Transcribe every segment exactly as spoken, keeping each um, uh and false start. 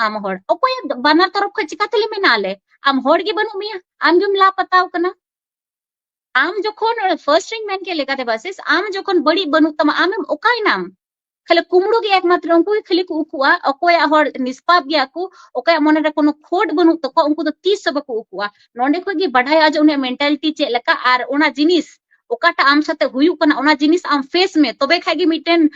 ᱟᱢ ᱦᱚᱲ, ᱚᱠᱚᱭᱟᱜ ᱵᱟᱱᱟᱨ ᱛᱚᱨᱚᱯ ᱠᱷᱚᱱ ᱪᱤᱠᱟᱛᱮᱞᱮ ᱢᱮᱱᱟ ᱟᱞᱮ? ᱟᱢ ᱦᱚᱲ ᱜᱮ ᱵᱟᱹᱱᱩᱜ ᱢᱮᱭᱟ, ᱟᱢ ᱜᱮᱢ ᱞᱟᱯᱟᱛᱟᱣ ᱠᱟᱱᱟ᱾ ᱟᱢ ᱡᱚᱠᱷᱚᱱ, ᱯᱷᱟᱨᱥᱴ ᱨᱤᱧ ᱢᱮᱱ ᱠᱮᱫ ᱞᱮᱠᱟᱛᱮ, ᱵᱟᱥᱤᱥ, ᱟᱢ ᱡᱚᱠᱷᱚᱱ ᱵᱟᱹᱲᱤᱡ ᱵᱟᱹᱱᱩᱜ ᱛᱟᱢᱟ, ᱟᱢᱮᱢ ᱚᱠᱟᱭᱱᱟᱢ? ᱠᱷᱟᱹᱞᱤ ᱠᱩᱢᱲᱩ ᱜᱮ ᱮᱠᱢᱟᱛᱨᱚ ᱩᱱᱠᱩ ᱜᱮ ᱠᱷᱟᱹᱞᱤ ᱠᱚ ᱩᱠᱩᱜᱼᱟ᱾ ᱚᱠᱚᱭᱟᱜ ᱦᱚᱲ ᱱᱤᱥᱯᱟᱯ ᱜᱮᱭᱟ ᱠᱚ, ᱚᱠᱚᱭᱟᱜ ᱢᱚᱱᱮ ᱨᱮ ᱠᱳᱱᱳ ᱠᱷᱳᱴ ᱵᱟᱹᱱᱩᱜ ᱛᱟᱠᱚᱣᱟ, ᱩᱱᱠᱩ ᱫᱚ ᱛᱤᱥ ᱦᱚᱸ ᱵᱟᱠᱚ ᱩᱠᱩᱜᱼᱟ᱾ ᱱᱚᱸᱰᱮ ᱠᱷᱚᱡ ᱜᱮ ᱵᱟᱰᱟᱭᱚᱜᱼᱟ ᱡᱮ ᱩᱱᱤᱭᱟᱜ ᱢᱮᱱᱴᱟᱞᱤᱴᱤ ᱪᱮᱫ ᱞᱮᱠᱟ, ᱟᱨ ᱚᱱᱟ ᱡᱤᱱᱤᱥ ᱚᱠᱟᱴᱟᱜ ᱟᱢ ᱥᱟᱛᱮ ᱦᱩᱭᱩᱜ ᱠᱟᱱᱟ, ᱚᱱᱟ ᱡᱤᱱᱤᱥ ᱟᱢ ᱯᱷᱮᱥ ᱢᱮ, ᱛᱚᱵᱮ ᱠᱷᱟᱡ ᱜᱮ ᱢᱤᱫᱴᱮᱱ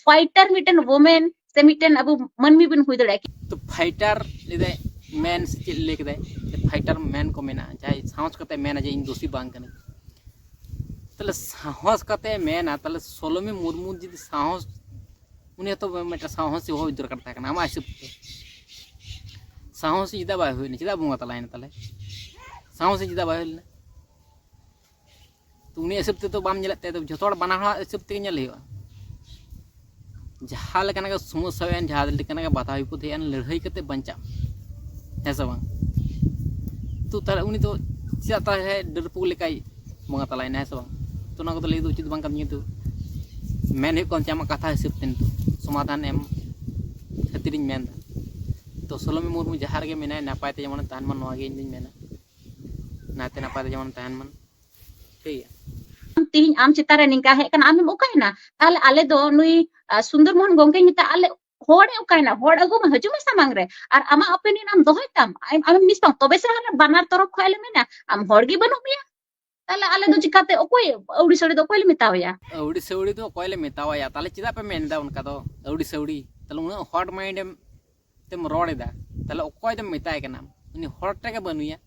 ᱯᱷᱟᱭᱴᱟᱨ, ᱢᱤᱫᱴᱮᱱ ᱣᱩᱢᱮᱱ ᱥᱮ ᱢᱤᱫᱴᱮᱱ ᱟᱵᱚ ᱢᱟᱹᱱᱢᱤ ᱵᱚᱱ ᱦᱩᱭ ᱫᱟᱲᱮᱭᱟᱜᱼᱟ᱾ ᱛᱚ ᱯᱷᱟᱭᱴᱟᱨ ᱞᱟᱹᱭᱫᱟᱭ ᱢᱮᱱ ᱥᱮ ᱪᱮᱫ ᱞᱟᱹᱭ ᱠᱮᱫᱟᱭ, ᱯᱷᱟᱭᱴᱟᱨ ᱢᱮᱱ ᱠᱚ ᱢᱮᱱᱟ, ᱡᱟᱦᱟᱸᱭ ᱥᱟᱦᱚᱥ ᱠᱟᱛᱮ ᱢᱮᱱᱟ ᱡᱮ ᱤᱧ ᱫᱳᱥᱤ ᱵᱟᱝ ᱠᱟᱹᱱᱟᱹᱧ᱾ ᱛᱟᱦᱞᱮ ᱥᱟᱦᱚᱥ ᱠᱟᱛᱮ ᱢᱮᱱᱟ, ᱛᱟᱦᱞᱮ ᱥᱳᱞᱳᱢᱤ ᱢᱩᱨᱢᱩ ᱡᱩᱫᱤ ᱥᱟᱦᱚᱥ, ᱩᱱᱤ ᱦᱚᱸᱛᱚ ᱢᱤᱫᱴᱮᱱ ᱥᱟᱦᱚᱥᱤ ᱦᱩᱭ ᱫᱚᱨᱠᱟᱨ ᱛᱟᱦᱮᱸ ᱠᱟᱱᱟ ᱟᱢᱟᱜ ᱦᱤᱥᱟᱹᱵ ᱛᱮ᱾ ᱥᱟᱦᱚᱥᱤ ᱪᱮᱫᱟᱜ ᱵᱟᱭ ᱦᱩᱭ ᱞᱮᱱᱟ? ᱪᱮᱫᱟᱜ ᱵᱚᱸᱜᱟ ᱛᱟᱞᱟᱭᱮᱱᱟ? ᱛᱟᱦᱞᱮ ᱥᱟᱦᱚᱥᱤ ᱪᱮᱫᱟᱜ ᱵᱟᱭ ᱦᱩᱭ ᱞᱮᱱᱟ? ᱛᱚ ᱩᱱᱤ ᱦᱤᱥᱟᱹᱵ ᱛᱮᱫᱚ ᱵᱟᱢ ᱧᱮᱞᱮᱫ ᱛᱟᱭᱟ, ᱛᱚ ᱡᱷᱚᱛᱚ ᱦᱚᱲ ᱵᱟᱱᱟ ᱦᱚᱲᱟᱜ ᱦᱤᱥᱟᱹᱵ ᱛᱮᱜᱮ ᱧᱮᱞ ᱦᱩᱭᱩᱜᱼᱟ᱾ ᱡᱟᱦᱟᱸ ᱞᱮᱠᱟᱱᱟᱜ ᱜᱮ ᱥᱚᱢᱚᱥᱥᱟ ᱦᱩᱭᱮᱱ, ᱡᱟᱦᱟᱸ ᱞᱮᱠᱟᱱᱟᱜ ᱜᱮ ᱵᱟᱫᱷᱟ ᱵᱤᱯᱚᱫ ᱦᱮᱡ ᱮᱱ, ᱞᱟᱹᱲᱦᱟᱹᱭ ᱠᱟᱛᱮ ᱵᱟᱧᱪᱟᱜ, ᱦᱮᱸ ᱥᱮ ᱵᱟᱝ? ᱛᱚ ᱛᱟᱦᱞᱮ ᱩᱱᱤ ᱫᱚ ᱪᱮᱫᱟᱜ ᱛᱟᱦᱞᱮ ᱰᱟᱹᱨᱯᱩᱜ ᱞᱮᱠᱟᱭ ᱵᱚᱸᱜᱟ ᱛᱟᱞᱟᱭᱮᱱᱟ, ᱦᱮᱸ ᱥᱮ ᱵᱟᱝ? ᱛᱚ ᱚᱱᱟ ᱠᱚᱫᱚ ᱞᱟᱹᱭ ᱫᱚ ᱩᱪᱤᱛ ᱵᱟᱝ ᱠᱟᱱ ᱛᱤᱧᱟᱹ᱾ ᱛᱚ ᱢᱮᱱ ᱦᱩᱭᱩᱜ ᱠᱟᱱ ᱛᱤᱧᱟᱹ ᱟᱢᱟᱜ ᱠᱟᱛᱷᱟ ᱦᱤᱥᱟᱹᱵ ᱛᱮ ᱱᱤᱛᱚᱜ ᱥᱚᱢᱟᱫᱷᱟᱱ ᱮᱢ ᱠᱷᱟᱹᱛᱤᱨᱤᱧ ᱢᱮᱱᱫᱟ᱾ ᱛᱚ ᱥᱳᱞᱳᱢᱤ ᱢᱩᱨᱢᱩ ᱡᱟᱦᱟᱸ ᱨᱮᱜᱮ ᱢᱮᱱᱟᱭ, ᱱᱟᱯᱟᱭ ᱛᱮ ᱡᱮᱢᱚᱱᱮ ᱛᱟᱦᱮᱱ ᱢᱟ, ᱱᱚᱣᱟ ᱜᱮ ᱤᱧ ᱫᱩᱧ ᱢᱮᱱᱟ᱾ ᱱᱟᱭᱛᱮ ᱱᱟᱯᱟᱭ ᱛᱮ ᱡᱮᱢᱚᱱᱮ ᱛᱟᱦᱮᱱ ᱢᱟ, ᱴᱷᱤᱠ ᱜᱮᱭᱟ᱾ ᱛᱮᱦᱤᱧ ᱟᱢ ᱪᱮᱛᱟᱱ ᱨᱮ ᱱᱤᱝᱠᱟ ᱦᱮᱡ ᱠᱟᱱᱟ, ᱟᱢᱮᱢ ᱚᱠᱟᱭᱮᱱᱟ? ᱛᱟᱦᱞᱮ ᱟᱞᱮ ᱫᱚ ᱱᱩᱭ, ᱟ, ᱥᱩᱱᱫᱚᱨ ᱢᱳᱦᱚᱱ ᱜᱚᱝᱠᱮᱧ ᱢᱮᱛᱟᱜ, ᱟᱞᱮ ᱦᱚᱲᱮ ᱚᱠᱟᱭᱮᱱᱟ? ᱦᱚᱲ ᱟᱹᱜᱩ ᱢᱮ, ᱦᱤᱡᱩᱜ ᱢᱮ ᱥᱟᱢᱟᱝ ᱨᱮ, ᱟᱨ ᱟᱢᱟᱜ ᱚᱯᱤᱱᱤᱭᱚᱱ ᱟᱢ ᱫᱚᱦᱚᱭ ᱛᱟᱢ, ᱟᱢ, ᱟᱢᱮᱢ ᱢᱤᱥ ᱛᱟᱢ, ᱛᱚᱵᱮ ᱥᱮ ᱟᱞᱮ ᱵᱟᱱᱟᱨ ᱛᱚᱨᱚᱯ ᱠᱷᱚᱱ ᱞᱮ ᱢᱮᱱᱟ, ᱟᱢ ᱦᱚᱲ ᱜᱮ ᱵᱟᱹᱱᱩᱜ ᱢᱮᱭᱟ᱾ ᱛᱟᱦᱞᱮ ᱟᱞᱮ ᱫᱚ ᱪᱤᱠᱟᱛᱮ, ᱚᱠᱚᱭ ᱟᱹᱣᱲᱤ ᱥᱟᱹᱣᱲᱤ ᱫᱚ ᱚᱠᱚᱭ ᱞᱮ ᱢᱮᱛᱟᱣᱟᱭᱟ? ᱟᱹᱣᱲᱤ ᱥᱟᱹᱣᱲᱤ ᱫᱚ ᱚᱠᱚᱭ ᱞᱮ ᱢᱮᱛᱟᱣᱟᱭᱟ? ᱛᱟᱦᱞᱮ ᱪᱮᱫᱟᱜ ᱯᱮ ᱢᱮᱱᱫᱟ ᱚᱱᱠᱟ ᱫᱚ ᱟᱹᱣᱲᱤ ᱥᱟᱹᱣᱲᱤ? ᱛᱟᱦᱞᱮ ᱩᱱᱟᱹᱜ ᱦᱚᱴ ᱢᱟᱭᱤᱱᱰ ᱮᱢ ᱛᱮᱢ ᱨᱚᱲ ᱮᱫᱟ, ᱛᱟᱦᱞᱮ ᱚᱠᱚᱭ ᱫᱚᱢ ᱢᱮᱛᱟᱭ ᱠᱟᱱᱟ? ᱩᱱᱤ ᱦᱚᱲ ᱴᱷᱮᱱ ᱜᱮ ᱵᱟᱹᱱᱩᱭᱟ,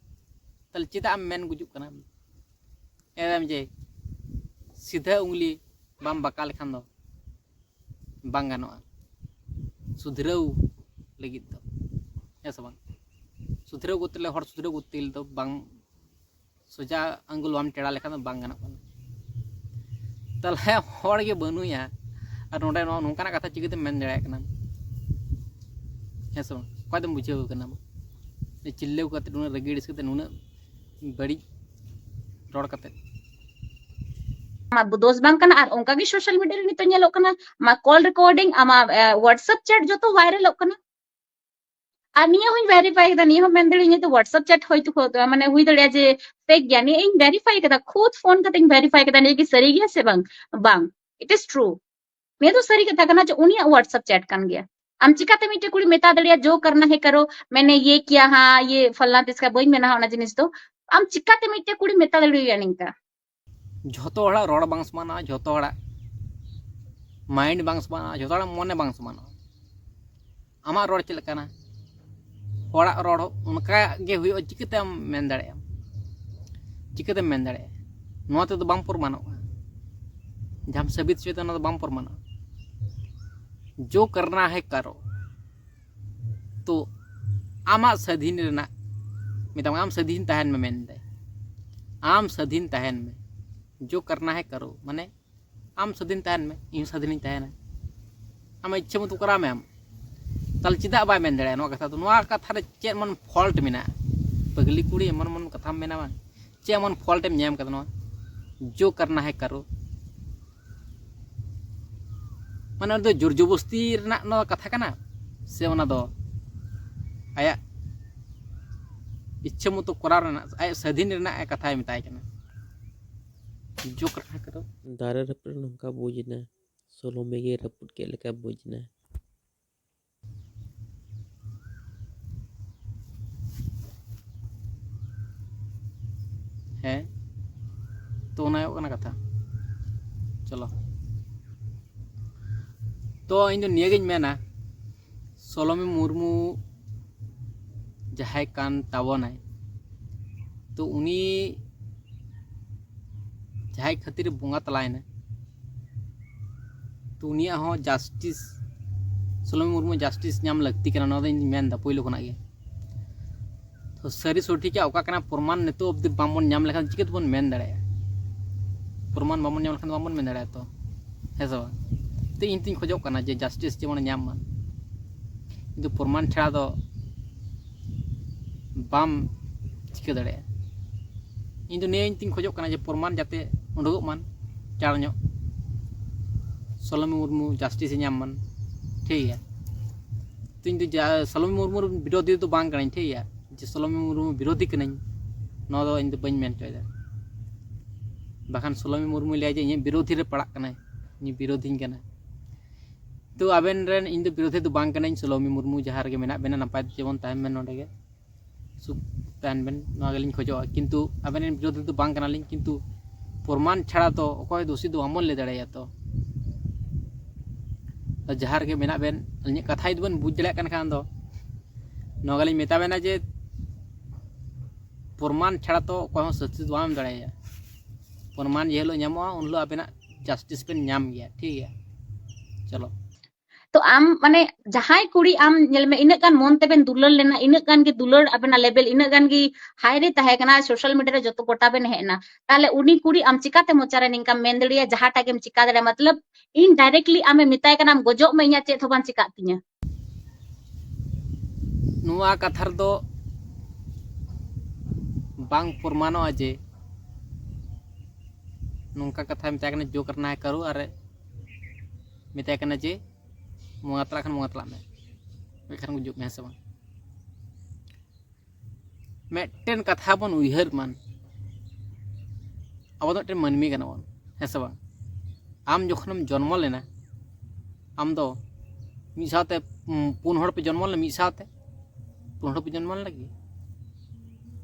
ᱛᱟᱦᱞᱮ ᱪᱮᱫᱟᱜ ᱮᱢ ᱢᱮᱱ ᱜᱩᱡᱩᱜ ᱠᱟᱱᱟ? ᱮᱠᱫᱚᱢ ᱡᱮ ᱥᱤᱫᱷᱟᱹ ᱩᱝᱞᱤ ᱵᱟᱢ ᱵᱟᱸᱠᱟ ᱞᱮᱠᱷᱟᱱ ᱫᱚ ᱵᱟᱝ ᱜᱟᱱᱚᱜᱼᱟ ᱥᱩᱫᱷᱨᱟᱹᱣ ᱞᱟᱹᱜᱤᱫ ᱫᱚ, ᱦᱮᱸ ᱥᱮ ᱵᱟᱝ? ᱥᱩᱫᱷᱨᱟᱹᱣ ᱠᱚᱨᱛᱮ ᱜᱮᱞᱮ, ᱦᱚᱲ ᱥᱩᱫᱷᱨᱟᱹᱣ ᱠᱚᱨᱛᱮ ᱜᱮᱞᱮ ᱫᱚ ᱵᱟᱝ, ᱥᱚᱡᱟ ᱟᱝᱜᱩᱞ ᱵᱟᱢ ᱴᱮᱲᱟ ᱞᱮᱠᱷᱟᱱ ᱫᱚ ᱵᱟᱝ ᱜᱟᱱᱚᱜ ᱠᱟᱱᱟ᱾ ᱛᱟᱦᱞᱮ ᱦᱚᱲ ᱜᱮ ᱵᱟᱹᱱᱩᱭᱟ, ᱟᱨ ᱱᱚᱰᱮ ᱱᱚᱣᱟ ᱱᱚᱝᱠᱟᱱᱟᱜ ᱠᱟᱛᱷᱟ ᱪᱤᱠᱟᱹᱛᱮᱢ ᱢᱮᱱ ᱫᱟᱲᱮᱭᱟᱜ ᱠᱟᱱᱟ? ᱦᱮᱸ ᱥᱮ ᱵᱟᱝ? ᱚᱠᱚᱭ ᱫᱚᱢ ᱵᱩᱡᱷᱟᱹᱣ ᱠᱟᱱᱟ? ᱪᱤᱞᱞᱟᱹᱣ ᱠᱟᱛᱮ, ᱱᱩᱱᱟᱹᱜ ᱨᱟᱹᱜᱤ ᱟᱹᱲᱤᱥ ᱠᱟᱛᱮ, ᱱᱩᱱᱟᱹᱜ ᱵᱟᱹᱲᱤᱡ ᱨᱚᱲ ᱠᱟᱛᱮ᱾ ᱟᱢᱟᱜ ᱫᱳᱥ ᱵᱟᱝ ᱠᱟᱱᱟ᱾ ᱟᱨ ᱚᱱᱠᱟ ᱜᱮ ᱥᱳᱥᱟᱞ ᱢᱤᱰᱤᱭᱟ ᱨᱮ ᱱᱤᱛᱚᱜ ᱧᱮᱞᱚᱜ ᱠᱟᱱᱟ, ᱟᱢᱟᱜ ᱠᱚᱞ ᱨᱮᱠᱚᱨᱰᱤᱝ, ᱟᱢᱟᱜ, ᱮ, WhatsApp ᱪᱮᱴ ᱡᱚᱛᱚ ᱵᱷᱟᱭᱨᱟᱞᱚᱜ ᱠᱟᱱᱟ᱾ ᱟᱨ ᱱᱤᱭᱟᱹ ᱦᱚᱸᱧ ᱵᱷᱮᱨᱤᱯᱷᱟᱭ ᱠᱮᱫᱟ, ᱱᱤᱭᱟᱹ ᱦᱚᱸ ᱢᱮᱱ ᱫᱟᱲᱮᱭᱟᱜᱼᱟ ᱤᱧᱟᱹᱜ ᱫᱚ WhatsApp chat ᱦᱚᱭᱛᱳ ᱠᱚ, ᱢᱟᱱᱮ, ᱦᱩᱭ ᱫᱟᱲᱮᱭᱟᱜᱼᱟ ᱡᱮ ᱯᱷᱮᱠ ᱜᱮᱭᱟ᱾ ᱱᱤᱭᱟᱹ ᱤᱧ ᱵᱷᱮᱨᱤᱯᱷᱟᱭ ᱠᱮᱫᱟ, ᱠᱷᱩᱫ ᱯᱷᱳᱱ ᱠᱟᱛᱮ ᱤᱧ ᱵᱷᱮᱨᱤᱯᱷᱟᱭ ᱠᱮᱫᱟ ᱱᱤᱭᱟᱹ ᱠᱤ ᱥᱟᱹᱨᱤ ᱜᱮᱭᱟ ᱥᱮ ᱵᱟᱝ᱾ ᱵᱟᱝ, it is true. ᱱᱤᱭᱟᱹ ᱫᱚ ᱥᱟᱹᱨᱤ ᱠᱟᱛᱷᱟ ᱠᱟᱱᱟ ᱡᱮ ᱩᱱᱤᱭᱟᱜ WhatsApp chat ᱠᱟᱱ ᱜᱮᱭᱟ᱾ ᱟᱢ ᱪᱤᱠᱟᱛᱮ ᱢᱤᱫᱴᱮᱡ ᱠᱩᱲᱤ ᱢᱮᱛᱟ ᱫᱟᱲᱮᱭᱟᱜᱼᱟ, "ᱡᱳ ᱠᱟᱨᱱᱟ ᱦᱮ ᱠᱟᱨᱳ, ᱢᱮᱱᱮ ᱭᱮ ᱠᱤᱭᱟ ᱦᱟ, ᱭᱮ ᱯᱷᱟᱞᱱᱟ ᱛᱤᱥᱠᱟ", ᱵᱟᱹᱧ ᱢᱮᱱᱟ ᱦᱟᱸᱜ ᱚᱱᱟ ᱡᱤᱱᱤᱥ ᱫᱚ᱾ ᱟᱢ ᱪᱤᱠᱟᱛᱮ ᱢᱤᱫᱴᱮᱡ ᱠᱩᱲᱤ ᱢᱮᱛᱟ ᱫᱟᱲᱮᱭᱟᱭᱟ ᱱᱤᱝᱠᱟ? ᱡᱷᱚᱛᱚ ᱦᱚᱲᱟᱜ ᱨᱚᱲ ᱵᱟᱝ ᱥᱚᱢᱟᱱᱟ, ᱡᱷᱚᱛᱚ ᱦᱚᱲᱟᱜ ᱢᱟᱭᱤᱱᱰ ᱵᱟᱝ ᱥᱚᱢᱟᱱᱟ, ᱡᱷᱚᱛᱚ ᱦᱚᱲᱟᱜ ᱢᱚᱱᱮ ᱵᱟᱝ ᱥᱚᱢᱟᱱᱟ᱾ ᱟᱢᱟᱜ ᱨᱚᱲ ᱪᱮᱫ ᱞᱮᱠᱟᱱᱟ, ᱦᱚᱲᱟᱜ ᱨᱚᱲ ᱦᱚᱸ ᱚᱱᱠᱟ ᱜᱮ ᱦᱩᱭᱩᱜᱼᱟ, ᱪᱤᱠᱟᱹᱛᱮᱢ ᱢᱮᱱ ᱫᱟᱲᱮᱭᱟᱜᱼᱟ? ᱪᱤᱠᱟᱹᱛᱮᱢ ᱢᱮᱱ ᱫᱟᱲᱮᱭᱟᱜᱼᱟ? ᱱᱚᱣᱟ ᱛᱮᱫᱚ ᱵᱟᱝ ᱯᱨᱚᱢᱟᱱᱚᱜᱼᱟ᱾ ᱡᱟᱦᱟᱸᱢ ᱥᱟᱹᱵᱤᱛ ᱦᱚᱪᱚᱭᱮᱫᱟ, ᱚᱱᱟ ᱫᱚ ᱵᱟᱝ ᱯᱨᱚᱢᱟᱱᱚᱜᱼᱟ᱾ ᱡᱳ ᱠᱟᱨᱱᱟ ᱦᱮ ᱠᱟᱨᱳ᱾ ᱛᱚ ᱟᱢᱟᱜ ᱥᱟᱹᱫᱷᱤᱱ ᱨᱮᱱᱟᱜ, ᱢᱮᱛᱟᱢ, ᱟᱢ ᱥᱟᱹᱫᱷᱤᱱ ᱛᱟᱦᱮᱱ ᱢᱮ ᱢᱮᱱᱫᱟᱭ᱾ ᱟᱢ ᱥᱟᱹᱫᱷᱤᱱ ᱛᱟᱦᱮᱱ ᱢᱮ, ᱡᱳ ᱠᱟᱨᱱᱟ ᱦᱮ ᱠᱟᱨᱳ, ᱢᱟᱱᱮ ᱟᱢ ᱥᱟᱹᱫᱷᱤᱱ ᱛᱟᱦᱮᱱ ᱢᱮ, ᱤᱧ ᱥᱟᱹᱫᱷᱤᱱᱤᱧ ᱛᱟᱦᱮᱱᱟ᱾ ᱟᱢᱟᱜ ᱤᱪᱪᱷᱟᱹ ᱢᱚᱛᱚ ᱠᱚᱨᱟᱣ ᱢᱮ ᱟᱢ᱾ ᱛᱟᱦᱚᱞᱮ ᱪᱮᱫᱟᱜ ᱵᱟᱭ ᱢᱮᱱ ᱫᱟᱲᱮᱭᱟᱜᱼᱟ ᱱᱚᱣᱟ ᱠᱟᱛᱷᱟ ᱫᱚ? ᱱᱚᱣᱟ ᱠᱟᱛᱷᱟ ᱨᱮ ᱪᱮᱫ ᱮᱢᱚᱱ ᱯᱷᱚᱞᱴ ᱢᱮᱱᱟᱜᱼᱟ? ᱯᱟᱹᱜᱽᱞᱤ ᱠᱩᱲᱤ, ᱮᱢᱚᱱ ᱮᱢᱚᱱ ᱠᱟᱛᱷᱟᱢ ᱢᱮᱱᱟ ᱵᱟᱝ᱾ ᱪᱮᱫ ᱮᱢᱚᱱ ᱯᱷᱚᱞᱴ ᱮᱢ ᱧᱟᱢ ᱠᱟᱫᱟ ᱱᱚᱣᱟ ᱡᱳ ᱠᱟᱨᱱᱟ ᱦᱮ ᱠᱟᱨᱳ? ᱢᱟᱱᱮ ᱚᱱᱟ ᱫᱚ ᱡᱳᱨ ᱡᱚᱵᱚᱥᱛᱤ ᱨᱮᱱᱟᱜ ᱱᱚᱣᱟ ᱠᱟᱛᱷᱟ ᱠᱟᱱᱟ, ᱥᱮ ᱚᱱᱟ ᱫᱚ ᱟᱭᱟᱜ ᱤᱪᱪᱷᱟᱹ ᱢᱚᱛᱚ ᱠᱚᱨᱟᱣ ᱨᱮᱱᱟᱜ, ᱟᱭᱟᱜ ᱥᱟᱹᱫᱷᱤᱱ ᱨᱮᱱᱟᱜ ᱮ ᱠᱟᱛᱷᱟᱭ ᱢᱮᱛᱟᱭ ᱠᱟᱱᱟ? ᱡᱳ ᱠᱟᱨᱱᱟ ᱦᱮ ᱠᱟᱨᱳ᱾ ᱫᱟᱨᱮ ᱨᱟᱹᱯᱩᱫ ᱱᱚᱝᱠᱟ ᱵᱩᱡᱽ ᱮᱱᱟ, ᱥᱚᱞᱚᱢᱮ ᱜᱮ ᱨᱟᱹᱯᱩᱫ ᱠᱮᱫ ᱞᱮᱠᱟ ᱵᱩᱡᱽ ᱮᱱᱟ᱾ ᱦᱮᱸ, ᱛᱚ ᱚᱱᱟ ᱦᱩᱭᱩᱜ ᱠᱟᱱᱟ ᱠᱟᱛᱷᱟ᱾ ᱪᱚᱞᱚ, ᱛᱚ ᱤᱧ ᱫᱚ ᱱᱤᱭᱟᱹᱜᱤᱧ ᱢᱮᱱᱟ, ᱥᱚᱞᱚᱢᱤ ᱢᱩᱨᱢᱩ ᱡᱟᱦᱟᱸᱭ ᱠᱟᱱ ᱛᱟᱵᱚᱱᱟᱭ, ᱛᱚ ᱩᱱᱤ ᱡᱟᱦᱟᱸᱭ ᱠᱷᱟᱹᱛᱤᱨ ᱵᱚᱸᱜᱟ ᱛᱟᱞᱟᱭᱮᱱᱟ, ᱛᱚ ᱩᱱᱤᱭᱟᱜ ᱦᱚᱸ ᱡᱟᱥᱴᱤᱥ, ᱥᱚᱞᱚᱢᱤ ᱢᱩᱨᱢᱩ ᱡᱟᱥᱴᱤᱥ ᱧᱟᱢ ᱞᱟᱹᱠᱛᱤ ᱠᱟᱱᱟ, ᱱᱚᱣᱟ ᱫᱚ ᱤᱧ ᱢᱮᱱᱫᱟ ᱯᱳᱭᱞᱳ ᱠᱷᱚᱱᱟᱜ ᱜᱮ᱾ ᱛᱚ ᱥᱟᱹᱨᱤ ᱥᱚᱴᱷᱤᱠᱟᱜ ᱚᱠᱟ ᱠᱟᱱᱟ, ᱯᱨᱚᱢᱟᱱ ᱱᱤᱛᱚᱜ ᱚᱵᱫᱤ ᱵᱟᱝᱵᱚᱱ ᱧᱟᱢ ᱞᱮᱠᱷᱟᱱ ᱪᱤᱠᱟᱹ ᱛᱮᱵᱚᱱ ᱢᱮᱱ ᱫᱟᱲᱮᱭᱟᱜᱼᱟ? ᱯᱨᱚᱢᱟᱱ ᱵᱟᱵᱚᱱ ᱧᱟᱢ ᱞᱮᱠᱷᱟᱱ ᱫᱚ ᱵᱟᱵᱚᱱ ᱢᱮᱱ ᱫᱟᱲᱮᱭᱟᱜᱼᱟ ᱛᱚ, ᱦᱮᱸ ᱥᱮ ᱵᱟᱝ? ᱛᱚ ᱤᱧ ᱛᱚᱧ ᱠᱷᱚᱡᱚᱜ ᱠᱟᱱᱟ ᱡᱮ ᱡᱟᱥᱴᱤᱥ ᱡᱮᱢᱚᱱ ᱧᱟᱢ ᱢᱟ, ᱠᱤᱱᱛᱩ ᱯᱨᱚᱢᱟᱱ ᱪᱷᱟᱲᱟ ᱫᱚ ᱵᱟᱢ ᱪᱤᱠᱟᱹ ᱫᱟᱲᱮᱭᱟᱜᱼᱟ᱾ ᱤᱧ ᱫᱚ ᱱᱤᱭᱟᱹ ᱤᱧ ᱛᱤᱧ ᱠᱷᱚᱡᱚᱜ ᱠᱟᱱᱟ ᱡᱮ ᱯᱨᱚᱢᱟᱱ ᱡᱟᱛᱮ ᱩᱰᱩᱠᱚᱜ ᱢᱟᱱ ᱪᱟᱬ ᱧᱚᱜ, ᱥᱚᱞᱚᱢᱤ ᱢᱩᱨᱢᱩ ᱡᱟᱥᱴᱤᱥ ᱮ ᱧᱟᱢ ᱢᱟᱱ, ᱴᱷᱤᱠ ᱜᱮᱭᱟ᱾ ᱤᱧ ᱫᱚ ᱡᱟ ᱥᱟᱞᱚᱢᱤ ᱢᱩᱨᱢᱩ ᱨᱮᱱ ᱵᱤᱨᱳᱫᱷᱤ ᱫᱚ ᱵᱟᱝ ᱠᱟᱹᱱᱟᱹᱧ, ᱴᱷᱤᱠ ᱜᱮᱭᱟ, ᱡᱮ ᱥᱟᱞᱚᱢᱤ ᱢᱩᱨᱢᱩ ᱵᱤᱨᱳᱫᱷᱤ ᱠᱟᱹᱱᱟᱹᱧ, ᱱᱚᱣᱟ ᱫᱚ ᱤᱧ ᱫᱚ ᱵᱟᱹᱧ ᱢᱮᱱ ᱦᱚᱪᱚᱭᱮᱫᱟ᱾ ᱵᱟᱠᱷᱟᱱ ᱥᱟᱞᱚᱢᱤ ᱢᱩᱨᱢᱩᱭ ᱞᱟᱹᱭᱟ ᱡᱮ ᱤᱧᱟᱹᱜ ᱵᱤᱨᱳᱫᱷᱤ ᱨᱮ ᱯᱟᱲᱟᱜ ᱠᱟᱱᱟᱭ, ᱤᱧ ᱵᱤᱨᱳᱫᱷᱤᱧ ᱠᱟᱱᱟ᱾ ᱛᱚ ᱟᱵᱮᱱ ᱨᱮᱱ ᱤᱧ ᱫᱚ ᱵᱤᱨᱳᱫᱷᱤ ᱫᱚ ᱵᱟᱝ ᱠᱟᱹᱱᱟᱹᱧ ᱥᱟᱞᱚᱢᱤ ᱢᱩᱨᱢᱩ, ᱡᱟᱦᱟᱸ ᱨᱮᱜᱮ ᱢᱮᱱᱟᱜ ᱵᱮᱱᱟ ᱱᱟᱯᱟᱭ ᱛᱮ ᱡᱮᱢᱚᱱ ᱛᱟᱦᱮᱱ ᱵᱮᱱ, ᱱᱚᱰᱮ ᱜᱮ ᱥᱩᱠ ᱛᱟᱦᱮᱱ ᱵᱮᱱ, ᱱᱚᱣᱟ ᱜᱮᱞᱤᱧ ᱠᱷᱚᱡᱚᱜᱼᱟ᱾ ᱠᱤᱱᱛᱩ ᱟᱵᱮᱱ ᱨᱮᱱ ᱵᱤᱨᱳᱫᱷᱤ ᱫᱚ ᱵᱟᱝ ᱠᱟᱱᱟᱞᱤᱧ, ᱠᱤᱱᱛᱩ ᱯᱨᱚᱢᱟᱱ ᱪᱷᱟᱲᱟ ᱛᱚ ᱚᱠᱚᱭ ᱫᱳᱥᱤ ᱫᱚ ᱵᱟᱵᱚᱱ ᱞᱟᱹᱭ ᱫᱟᱲᱮᱭᱟᱭᱟ᱾ ᱛᱚ ᱡᱟᱦᱟᱸ ᱨᱮᱜᱮ ᱢᱮᱱᱟᱜ ᱵᱮᱱ, ᱟᱹᱞᱤᱧᱟᱜ ᱠᱟᱛᱷᱟ ᱡᱩᱫᱤ ᱵᱮᱱ ᱵᱩᱡᱽ ᱫᱟᱲᱮᱭᱟᱜ ᱠᱟᱱ ᱠᱷᱟᱱ ᱫᱚ ᱱᱚᱣᱟ ᱜᱮᱞᱤᱧ ᱢᱮᱛᱟ ᱵᱮᱱᱟ ᱡᱮ ᱯᱨᱚᱢᱟᱱ ᱪᱷᱟᱲᱟ ᱛᱚ ᱚᱠᱚᱭ ᱦᱚᱸ ᱥᱟᱹᱥᱛᱤ ᱫᱚ ᱵᱟᱢ ᱮᱢ ᱫᱟᱲᱮᱭᱟᱭᱟ᱾ ᱯᱨᱚᱢᱟᱱ ᱡᱮ ᱦᱤᱞᱳᱜ ᱧᱟᱢᱚᱜᱼᱟ, ᱩᱱ ᱦᱤᱞᱳᱜ ᱟᱵᱮᱱᱟᱜ ᱡᱟᱥᱴᱤᱥ ᱵᱮᱱ ᱧᱟᱢ ᱜᱮᱭᱟ, ᱴᱷᱤᱠ ᱜᱮᱭᱟ᱾ ᱪᱚᱞᱚ᱾ ᱛᱚ ᱟᱢ ᱢᱟᱱᱮ ᱡᱟᱦᱟᱸᱭ ᱠᱩᱲᱤ ᱟᱢ ᱧᱮᱞ ᱢᱮ, ᱤᱱᱟᱹᱜ ᱜᱟᱱ ᱢᱚᱱ ᱛᱮᱵᱮᱱ ᱫᱩᱞᱟᱹᱲ ᱞᱮᱱᱟ, ᱤᱱᱟᱹᱜ ᱜᱟᱱ ᱜᱮ ᱫᱩᱞᱟᱹᱲ ᱟᱵᱮᱱᱟᱜ ᱞᱮᱵᱮᱞ ᱤᱱᱟᱹᱜ ᱜᱟᱱ ᱜᱮ ᱦᱟᱭ ᱨᱮ ᱛᱟᱦᱮᱸ ᱠᱟᱱᱟ, ᱥᱳᱥᱟᱞ ᱢᱤᱰᱤᱭᱟ ᱨᱮ ᱡᱚᱛᱚ ᱜᱚᱴᱟ ᱵᱮᱱ ᱦᱮᱡ ᱮᱱᱟ, ᱛᱟᱦᱞᱮ ᱩᱱᱤ ᱠᱩᱲᱤ ᱟᱢ ᱪᱤᱠᱟᱛᱮ ᱢᱚᱪᱟᱨᱮ ᱱᱤᱝᱠᱟᱢ ᱢᱮᱱ ᱫᱟᱲᱮᱭᱟᱜᱼᱟ ᱡᱟᱦᱟᱸᱴᱟᱜ ᱜᱮᱢ ᱪᱤᱠᱟ ᱫᱟᱲᱮᱭᱟᱜᱼᱟ? ᱢᱚᱛᱞᱚᱵ ᱤᱱᱰᱟᱭᱨᱮᱠᱴᱞᱤ ᱟᱢᱮ ᱢᱮᱛᱟᱭ ᱠᱟᱱᱟ, "ᱟᱢ ᱜᱚᱡᱚᱜ ᱢᱮ, ᱤᱧᱟᱹᱜ ᱪᱮᱫ ᱦᱚᱸ ᱵᱟᱝ ᱪᱤᱠᱟᱜ ᱛᱤᱧᱟᱹ᱾" ᱱᱚᱣᱟ ᱠᱟᱛᱷᱟ ᱨᱮᱫᱚ ᱵᱟᱝ ᱯᱨᱚᱢᱟᱱᱚᱜᱼᱟ ᱡᱮ ᱱᱚᱝᱠᱟ ᱠᱟᱛᱷᱟᱭ ᱢᱮᱛᱟᱭ ᱠᱟᱱᱟ, "ᱡᱳ ᱠᱟᱨᱱᱟ ᱦᱮ ᱠᱟᱨᱳ", ᱟᱨ ᱢᱮᱛᱟᱭ ᱠᱟᱱᱟ ᱡᱮ, "ᱵᱚᱸᱜᱟ ᱛᱟᱞᱟᱜ ᱠᱷᱟᱱ ᱵᱚᱸᱜᱟ ᱛᱟᱞᱟᱜ ᱢᱮ, ᱜᱚᱡ ᱠᱷᱟᱱ ᱜᱩᱡᱩᱜ ᱢᱮ", ᱦᱮᱸ ᱥᱮ ᱵᱟᱝ? ᱢᱤᱫᱴᱮᱱ ᱠᱟᱛᱷᱟ ᱵᱚᱱ ᱩᱭᱦᱟᱹᱨ ᱢᱟ, ᱟᱵᱚ ᱫᱚ ᱢᱤᱫᱴᱮᱱ ᱢᱟᱹᱱᱢᱤ ᱠᱟᱱᱟ ᱵᱚᱱ, ᱦᱮᱸ ᱥᱮ ᱵᱟᱝ? ᱟᱢ ᱡᱚᱠᱷᱚᱱᱮᱢ ᱡᱚᱱᱢᱚ ᱞᱮᱱᱟ, ᱟᱢ ᱫᱚ ᱢᱤᱫ ᱥᱟᱶᱛᱮ, ᱩᱢ, ᱯᱩᱱ ᱦᱚᱲ ᱯᱮ ᱡᱚᱱᱢᱚ ᱞᱮᱱᱟ ᱢᱤᱫ ᱥᱟᱶᱛᱮ, ᱯᱩᱱ ᱦᱚᱲ ᱯᱮ ᱡᱚᱱᱢᱚ ᱞᱮᱱᱟ ᱠᱤ?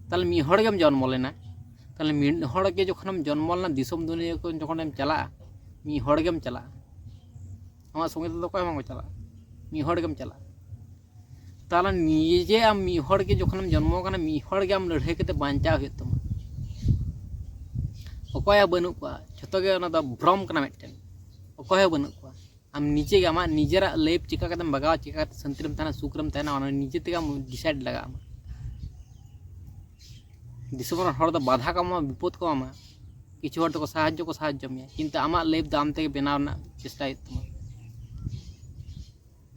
ᱛᱟᱦᱞᱮ ᱢᱤᱫ ᱦᱚᱲ ᱜᱮᱢ ᱡᱚᱱᱢᱚ ᱞᱮᱱᱟ᱾ ᱛᱟᱦᱞᱮ ᱢᱤᱫ ᱦᱚᱲ ᱜᱮ ᱡᱚᱠᱷᱚᱱᱮᱢ ᱡᱚᱱᱢᱚ ᱞᱮᱱᱟ, ᱫᱤᱥᱚᱢ ᱫᱩᱱᱤᱭᱟᱹ ᱠᱚ ᱡᱚᱠᱷᱚᱱᱮᱢ ᱪᱟᱞᱟᱜᱼᱟ, ᱢᱤᱫ ᱦᱚᱲ ᱜᱮᱢ ᱪᱟᱞᱟᱜᱼᱟ᱾ ᱟᱢᱟᱜ ᱥᱚᱸᱜᱮ ᱛᱮᱫᱚ ᱚᱠᱚᱭ ᱦᱚᱸ ᱵᱟᱝ ᱠᱚ ᱪᱟᱞᱟᱜᱼᱟ, ᱢᱤᱫ ᱦᱚᱲ ᱜᱮᱢ ᱪᱟᱞᱟᱜᱼᱟ᱾ ᱛᱟᱦᱞᱮ ᱱᱤᱡᱮ ᱟᱢ ᱢᱤᱫ ᱦᱚᱲ ᱜᱮ ᱡᱚᱠᱷᱚᱱᱮᱢ ᱡᱚᱱᱢᱚ ᱠᱟᱱᱟ, ᱢᱤᱫ ᱦᱚᱲ ᱜᱮ ᱟᱢ ᱞᱟᱹᱲᱦᱟᱹᱭ ᱠᱟᱛᱮ ᱵᱟᱧᱪᱟᱣ ᱦᱩᱭᱩᱜ ᱛᱟᱢᱟ᱾ ᱚᱠᱚᱭ ᱦᱚᱸ ᱵᱟᱹᱱᱩᱜ ᱠᱚᱣᱟ, ᱡᱷᱚᱛᱚ ᱜᱮ ᱚᱱᱟ ᱫᱚ ᱵᱷᱨᱚᱢ ᱠᱟᱱᱟ ᱢᱤᱫᱴᱮᱱ, ᱚᱠᱚᱭ ᱦᱚᱸ ᱵᱟᱹᱱᱩᱜ ᱠᱚᱣᱟ᱾ ᱟᱢ ᱱᱤᱡᱮ ᱜᱮ ᱟᱢᱟᱜ ᱱᱤᱡᱮᱨᱟᱜ ᱞᱟᱭᱤᱯᱷ ᱪᱤᱠᱟ ᱠᱟᱛᱮᱢ ᱵᱟᱜᱟᱣᱟ, ᱪᱤᱠᱟ ᱠᱟᱛᱮ ᱥᱟᱱᱛᱤ ᱨᱮᱢ ᱛᱟᱦᱮᱱᱟ, ᱥᱩᱠ ᱨᱮᱢ ᱛᱟᱦᱮᱱᱟ, ᱚᱱᱟ ᱱᱤᱡᱮ ᱛᱮᱜᱮ ᱟᱢ ᱰᱤᱥᱟᱭᱤᱰ ᱞᱟᱜᱟᱣ ᱟᱢᱟ᱾ ᱫᱤᱥᱚᱢ ᱨᱮᱱ ᱦᱚᱲ ᱫᱚ ᱵᱟᱫᱷᱟ ᱠᱚ ᱮᱢᱟᱢᱟ, ᱵᱤᱯᱚᱫ ᱠᱚ ᱮᱢᱟᱢᱟ, ᱠᱤᱪᱷᱩ ᱦᱚᱲ ᱫᱚᱠᱚ ᱥᱟᱦᱟᱡᱽᱡᱚ ᱠᱚ ᱥᱟᱦᱟᱡᱽᱡᱚ ᱢᱮᱭᱟ, ᱠᱤᱱᱛᱩ ᱟᱢᱟᱜ ᱞᱟᱭᱤᱯᱷ ᱫᱚ ᱟᱢ ᱛᱮᱜᱮ ᱵᱮᱱᱟᱣ ᱨᱮᱱᱟᱜ ᱪᱮᱥᱴᱟᱭ ᱦᱩᱭᱩᱜ ᱛᱟᱢᱟ,